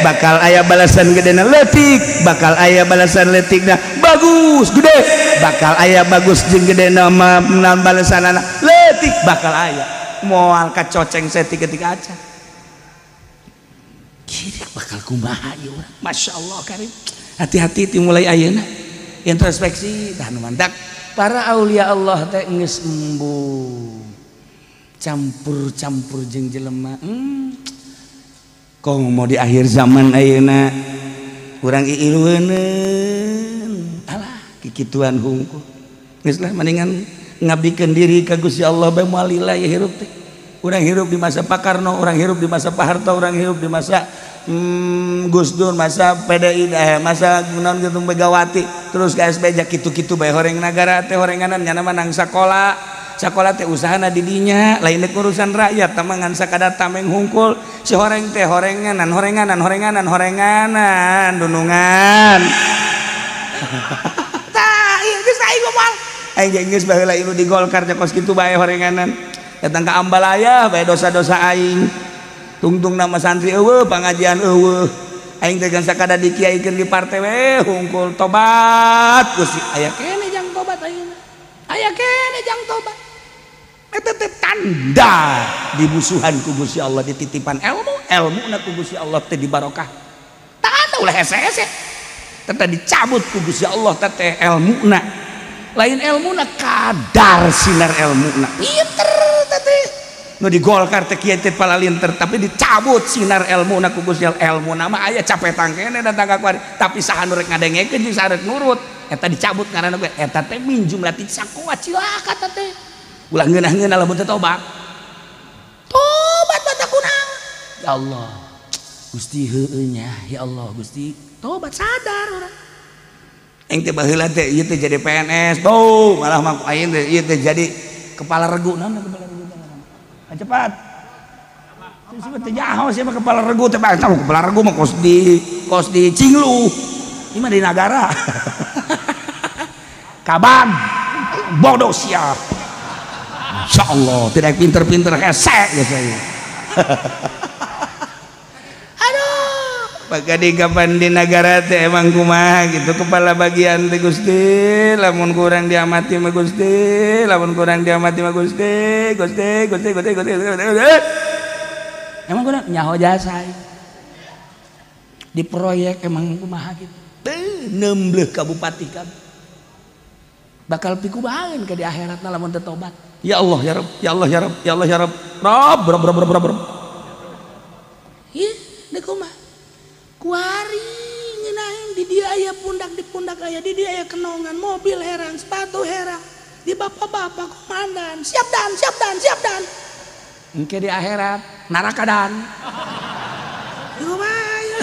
bakal aya balasan gedena leutik bakal aya balasan leutikna bagus gede bakal aya bagus jeung gedena mah balasanana leutik bakal aya moal kacoceng saeutik ketika acan kiri bakal kumaha ieu urang Masya Allah karim. Hati-hati dimulai ayeuna introspeksi tah nu mantak para aulia Allah teh geus embung campur-campur jeung jelema. Kong mau di akhir zaman ayeuna urang iilueuneun alah kikituan hungkul geus lah mendingan ngabdikeun diri ka Gusti Allah bae moal lila ieu hirup teh. Urang hirup di masa Pak Karno, urang hirup di masa Pak Harto, urang hirup di masa Gus Dur, masa PDI, masa naon gitu Megawati, terus ke SBY kitu-kitu bae horeng nagara teh horenganan nyana mah nang sakola, Sakola teh usahana di dinya, lain dek urusan rakyat, tamangan sakadar tameng hungkul, si horeng teh horenganan, horenganan, horenganan, horenganan, dunungan. Tah, ieu geus aing moal. Aing geus baheula ieu di Golkar teh kos kitu bae horenganan. Datang ka Ambalaya bae dosa-dosa aing. Tungtung nama santri eueuh, pangajian eueuh. Aing teh gan sakadar dikiaikeun di partai we hungkul tobat Gusti. Aya keneh jang tobat ayeuna. Aya keneh jang tobat. Eta teh tanda dimusuhan ku Gusti Allah dititipan ilmu, ilmuna ku Gusti Allah teh dibarokah. Tanda ulah hese-hese. Teh dicabut ku Gusti Allah teh ilmuna. Lain ilmuna kadar sinar ilmuna. Pinter teh. Nu di Golkar teh kieu teh palalinter tapi dicabut sinar ilmuna ku Gusti Allah. Ilmuna mah aya capetang keneh datang ka kuari tapi saha nu rek ngadengekeun jeung saha rek nurut eta dicabut ngaranna eta teh min jumlati saqwa cilaka teh. Ulah ngeunah-ngeunah lamun teh tobat. Tobat batak kunaon? Ya Allah. Gusti heueuh nya, ya Allah Gusti tobat sadar urang. Aing teh baheula teh ieu teh jadi PNS, bau malah mah aing teh ieu teh jadi kepala regu naon kepala regu. Cepat. Sih teh jaho sih mah kepala regu teh bang, kepala regu mah kos di Cinglu. Ieu mah di nagara. Kaban bodoh sia. Insyaallah tidak pinter-pinter hese geus saya. Aduh, bagadi kapan di nagara teh emang kumaha gitu kepala bagian teh Gusti, lamun kurang diamati mah Gusti, lamun kurang diamati mah Gusti, Gusti, Gusti, Gusti, Gusti, Gusti. Emang kurang nyaho jasa. Di proyek emang kumaha gitu. Nembleh ka bupati kabeh. Bakal pikubaeun ke di akhiratna lamun teu tobat. Ya Allah ya Rabb, ya Allah ya Rabb, ya Allah ya Rabb. Rabb, Rabb, Rabb, Rabb, Rabb. Ih, deuk kumaha? Kuari ngeunaheun di dieu aya pundak di pundak aya di dieu aya kenongan, mobil herang, sepatu herang. Di bapak-bapak komandan, siap dan, siap dan, siap dan. Engke di akhirat neraka dan. Kumaha?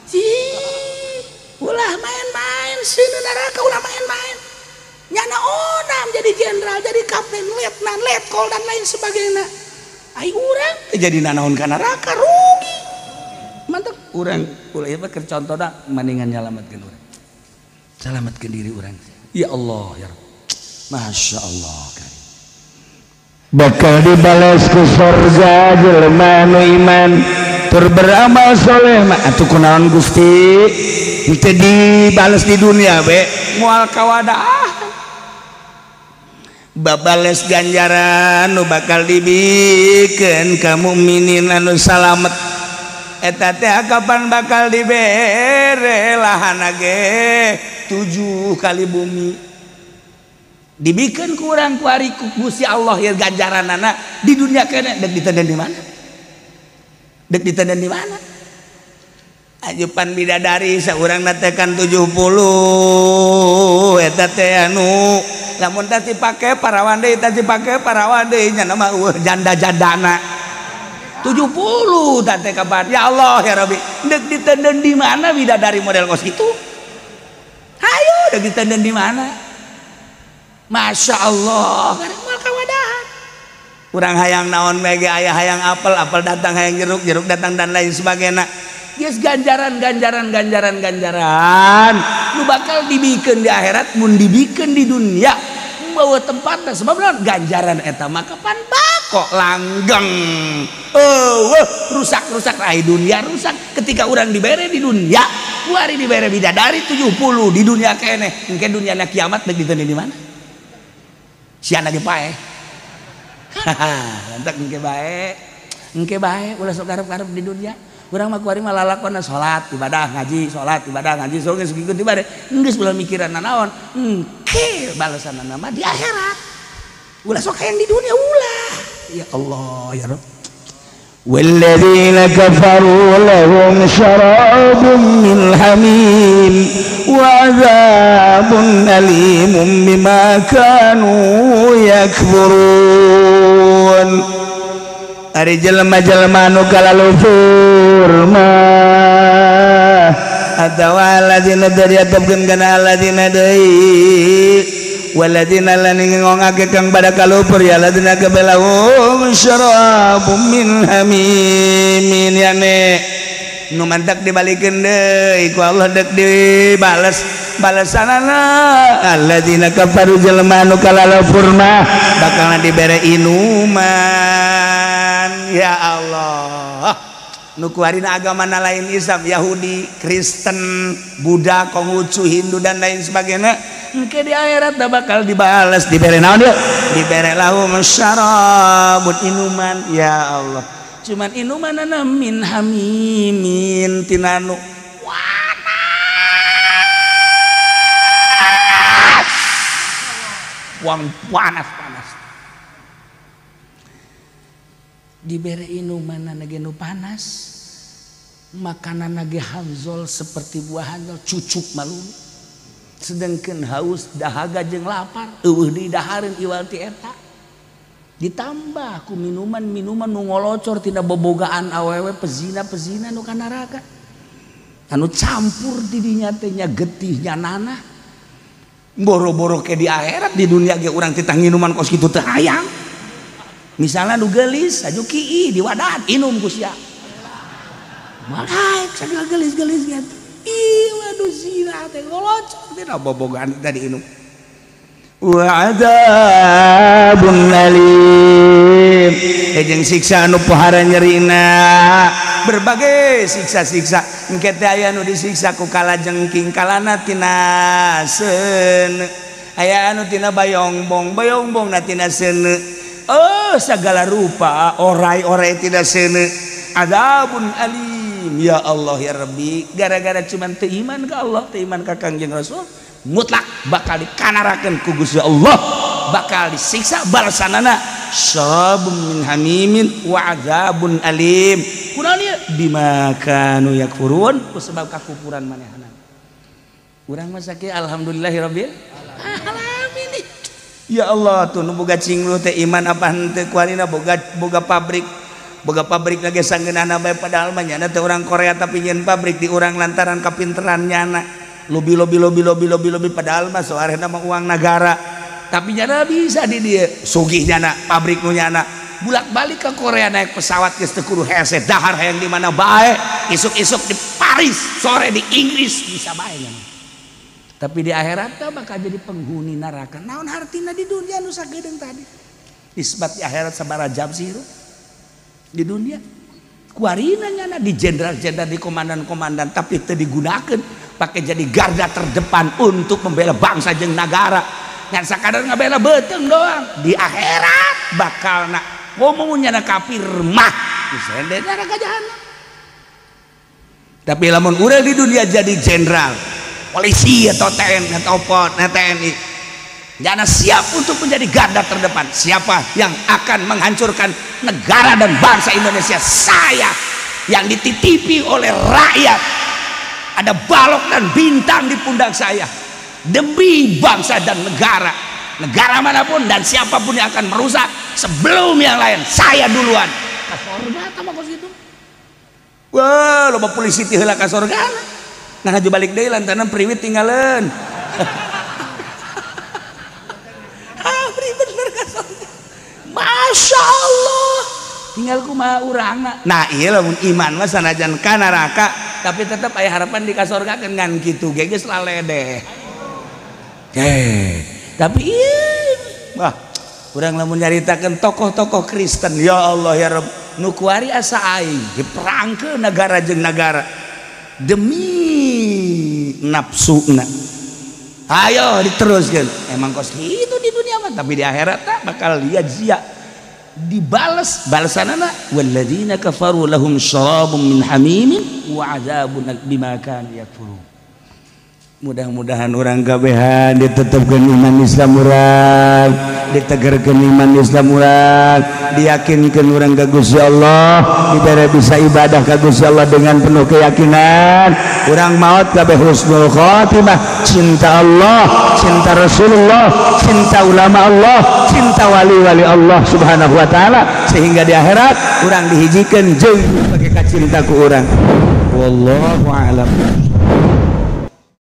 Cih, ulah main-main sieun neraka ulah main-main. Nyana onam jadi jenderal, jadi kapten, letnan, letkol dan lain sebagainya. Ai urang teh jadi nanaon ka neraka rugi. Mantap urang ulah ieu mah keur contona mendingan nyalametkeun urang. Salametkeun diri urang. Ya Allah ya Rabb. Masya Allah karim. Bakal dibales ku surga jelema nu iman tur beramal soleh mah atuh kunaon Gusti teu dibales di dunia we moal kawadah. Babales ganjaran nu bakal dibikeun ka mukminin anu salamet eta teh kapan bakal dibere lahana ge 7 kali bumi dibikeun ku urang ku ari ku Gusti Allah ieu ganjaranana di dunia keneh dek ditenden di mana dek ditenden di mana ajupan bidadari saurang teh kan 70 eta teh anu lamun teh dipake parawan deui teh dipake parawan deui nya mah eueuh janda-jandana 70 teh kapan ya Allah ya Rabbi dek ditenden di mana bidadari model kos kitu hayu dek ditenden di mana Masya Allah moal kawadahan urang hayang naon bae ge aya hayang apel apel datang hayang jeruk jeruk datang dan lain sebagainya. Geus ganjaran ganjaran ganjaran ganjaran nu bakal dibikeun di akhirat mun dibikeun di dunia bawa tempatna sebab naon ganjaran eta mah kapan bako langgeng eueuh rusak-rusak ai dunia rusak ketika urang dibere di dunia kuari dibere bidadari 70 di dunia keneh engke dunia na kiamat deuk diteuni di mana sia lagi paeh haha lantak engke bae ulah sok garep-garep di dunia. Urang mah kuari mah lalakonna salat ibadah ngaji salat ibadah ngaji sok geus ngikuti ibadah geus ulah mikiran nanaon engke balasanna mah di akhirat ulah sok hayang di dunia ulah ya Allah ya Rabb. Walladzina kafaru lahum syarabun min hamim wa 'adzabun alimun bima kanu yakfurun. Ari jelema-jelema nu kalalufur mah atawa alladzina diatepkeun kana alladzina deui Waladina lan ngongake kang pada kalupur ya ladina kabelahum syarabum min hamimin yane nu mantak dibalikeun deui ku Allah dek dibales balasanana alladzina kafaru jelema nu kalalupur mah bakalna dibere inuman. Ya Allah, nu kuarina agama lain Islam, Yahudi, Kristen, Buddha, Konghucu, Hindu dan lain sebagainya, engke di akhirat dah bakal dibales dibere naon ieu? Dibere lahum syarabun inuman. Ya Allah, cuman inumanana min hamimin tinanu panas, wang panas-panas dibere inuman ge nu panas, makanan ge hanzol seperti buah hanzol cucuk malu, sedangkan haus dahaga jeung lapar eueuh didahareun iwal ti eta, ditambah ku minuman-minuman nu ngolocor tina bobogaan awewe pezina-pezina nu ka neraka anu campur di dinya teh nya getih nya nanah. Boro-boro ke di akhirat, di dunia ge urang titah nginuman kos kitu teu hayang. Misalnya nu geulis aju kii diwadahan inum ku sia. Malaik sagala geulis-geulis gitu. Ih waduh zina teh ngolocor tina bobogaan tadi inum. Wa adzabun alim, jeung siksa anu pohara nyerina, berbagai siksa-siksa. Engke teh aya nu disiksa ku kalajengking kalana tina seuneu, aya anu tina bayongbong, bayongbongna tina seuneu. Oh segala rupa orai-orai tina seuneu. Adzabun alim. Ya Allah ya Rabbi, gara-gara cuman teu iman ka Allah, teu iman ka Kangjeng Rasul, mutlak bakal dikanarakeun ku Gusti Allah, bakal disiksa balasanana syarabun min hamimin wa adzabun alim. Kunaon ieu? Bima kanu yakfurun, ku sebab kakufuran manehna. Urang mah sakieu alhamdulillahirabbil alamin. Ya Allah, tuh nu boga cinglu teh iman apa henteu kuarina boga pabrik. Boga pabrik lagi sanggeunana bae padahal mah nyana teh urang Korea tapi nyeun pabrik di urang lantaran kapinteran nyana. Lobi lobi lobi lobi lobi lobi padahal mah soarena mah uang negara. Tapi nyana bisa di dieu sugih nyana pabrik nu nyana. Bulak-balik ke Korea naik pesawat geus teu kudu hese dahar hayang di mana bae, isuk-isuk di Paris, sore di Inggris bisa bae nyana. Tapi di akhirat teh bakal jadi penghuni neraka. Naon hartina di dunia nu sagedeung tadi? Isbat di akhirat sabaraha jam sih hirup? Di dunia kuarina nyana di jenderal-jenderal di komandan-komandan tapi teu digunakeun pakai jadi garda terdepan untuk membela bangsa jeung nagara. Ngan sakadar ngabela beuteung doang. Di akhirat bakal na ngomong nyana kafir mah disende neraka jahanam. Tapi lamun urang di dunia jadi jenderal, polisi atau TNI atau TNI, nyana siap untuk menjadi garda terdepan. Siapa yang akan menghancurkan negara dan bangsa Indonesia? Saya yang dititipi oleh rakyat. Ada balok dan bintang di pundak saya demi bangsa dan negara. Negara manapun dan siapapun yang akan merusak sebelum yang lain, saya duluan. Ka sorga tah mah kos kitu. Wah, loba polisi ti heula ka sorga. Nah haju balik deui lantaran priwit tinggaleun. Bener ka sorga. Masya Allah, tinggal kumaha urangna. Nah iya lamun iman mah sanajan ka neraka tapi tetep aya harapan di kasorgakeun ngan kitu ge geus laledeh. Tapi iya wah urang lamun nyaritakeun tokoh-tokoh Kristen, ya Allah ya Rabb, nu kuari asa aing diperangkeun nagara jeung nagara demi nafsuna. Ayo diteruskan. Emang kos itu di dunia mah, tapi di akhirat tak bakal lihat zia dibales balasanana walladzina kafaru lahum syarabun min hamimin wa adzabun bima kanu yakfurun. Mudah-mudahan orang kabehan ditetapkan iman Islam urang, ditegarkan iman Islam urang, diyakinkan urang ka Gusti Allah, dibere bisa ibadah ka Gusti Allah dengan penuh keyakinan. Urang maut kabeh husnul khotimah, cinta Allah, cinta Rasulullah, cinta ulama Allah, cinta wali-wali Allah Subhanahu wa taala, sehingga di akhirat urang dihijikeun jeung pakai kacinta ku urang. Wallahu a'lam.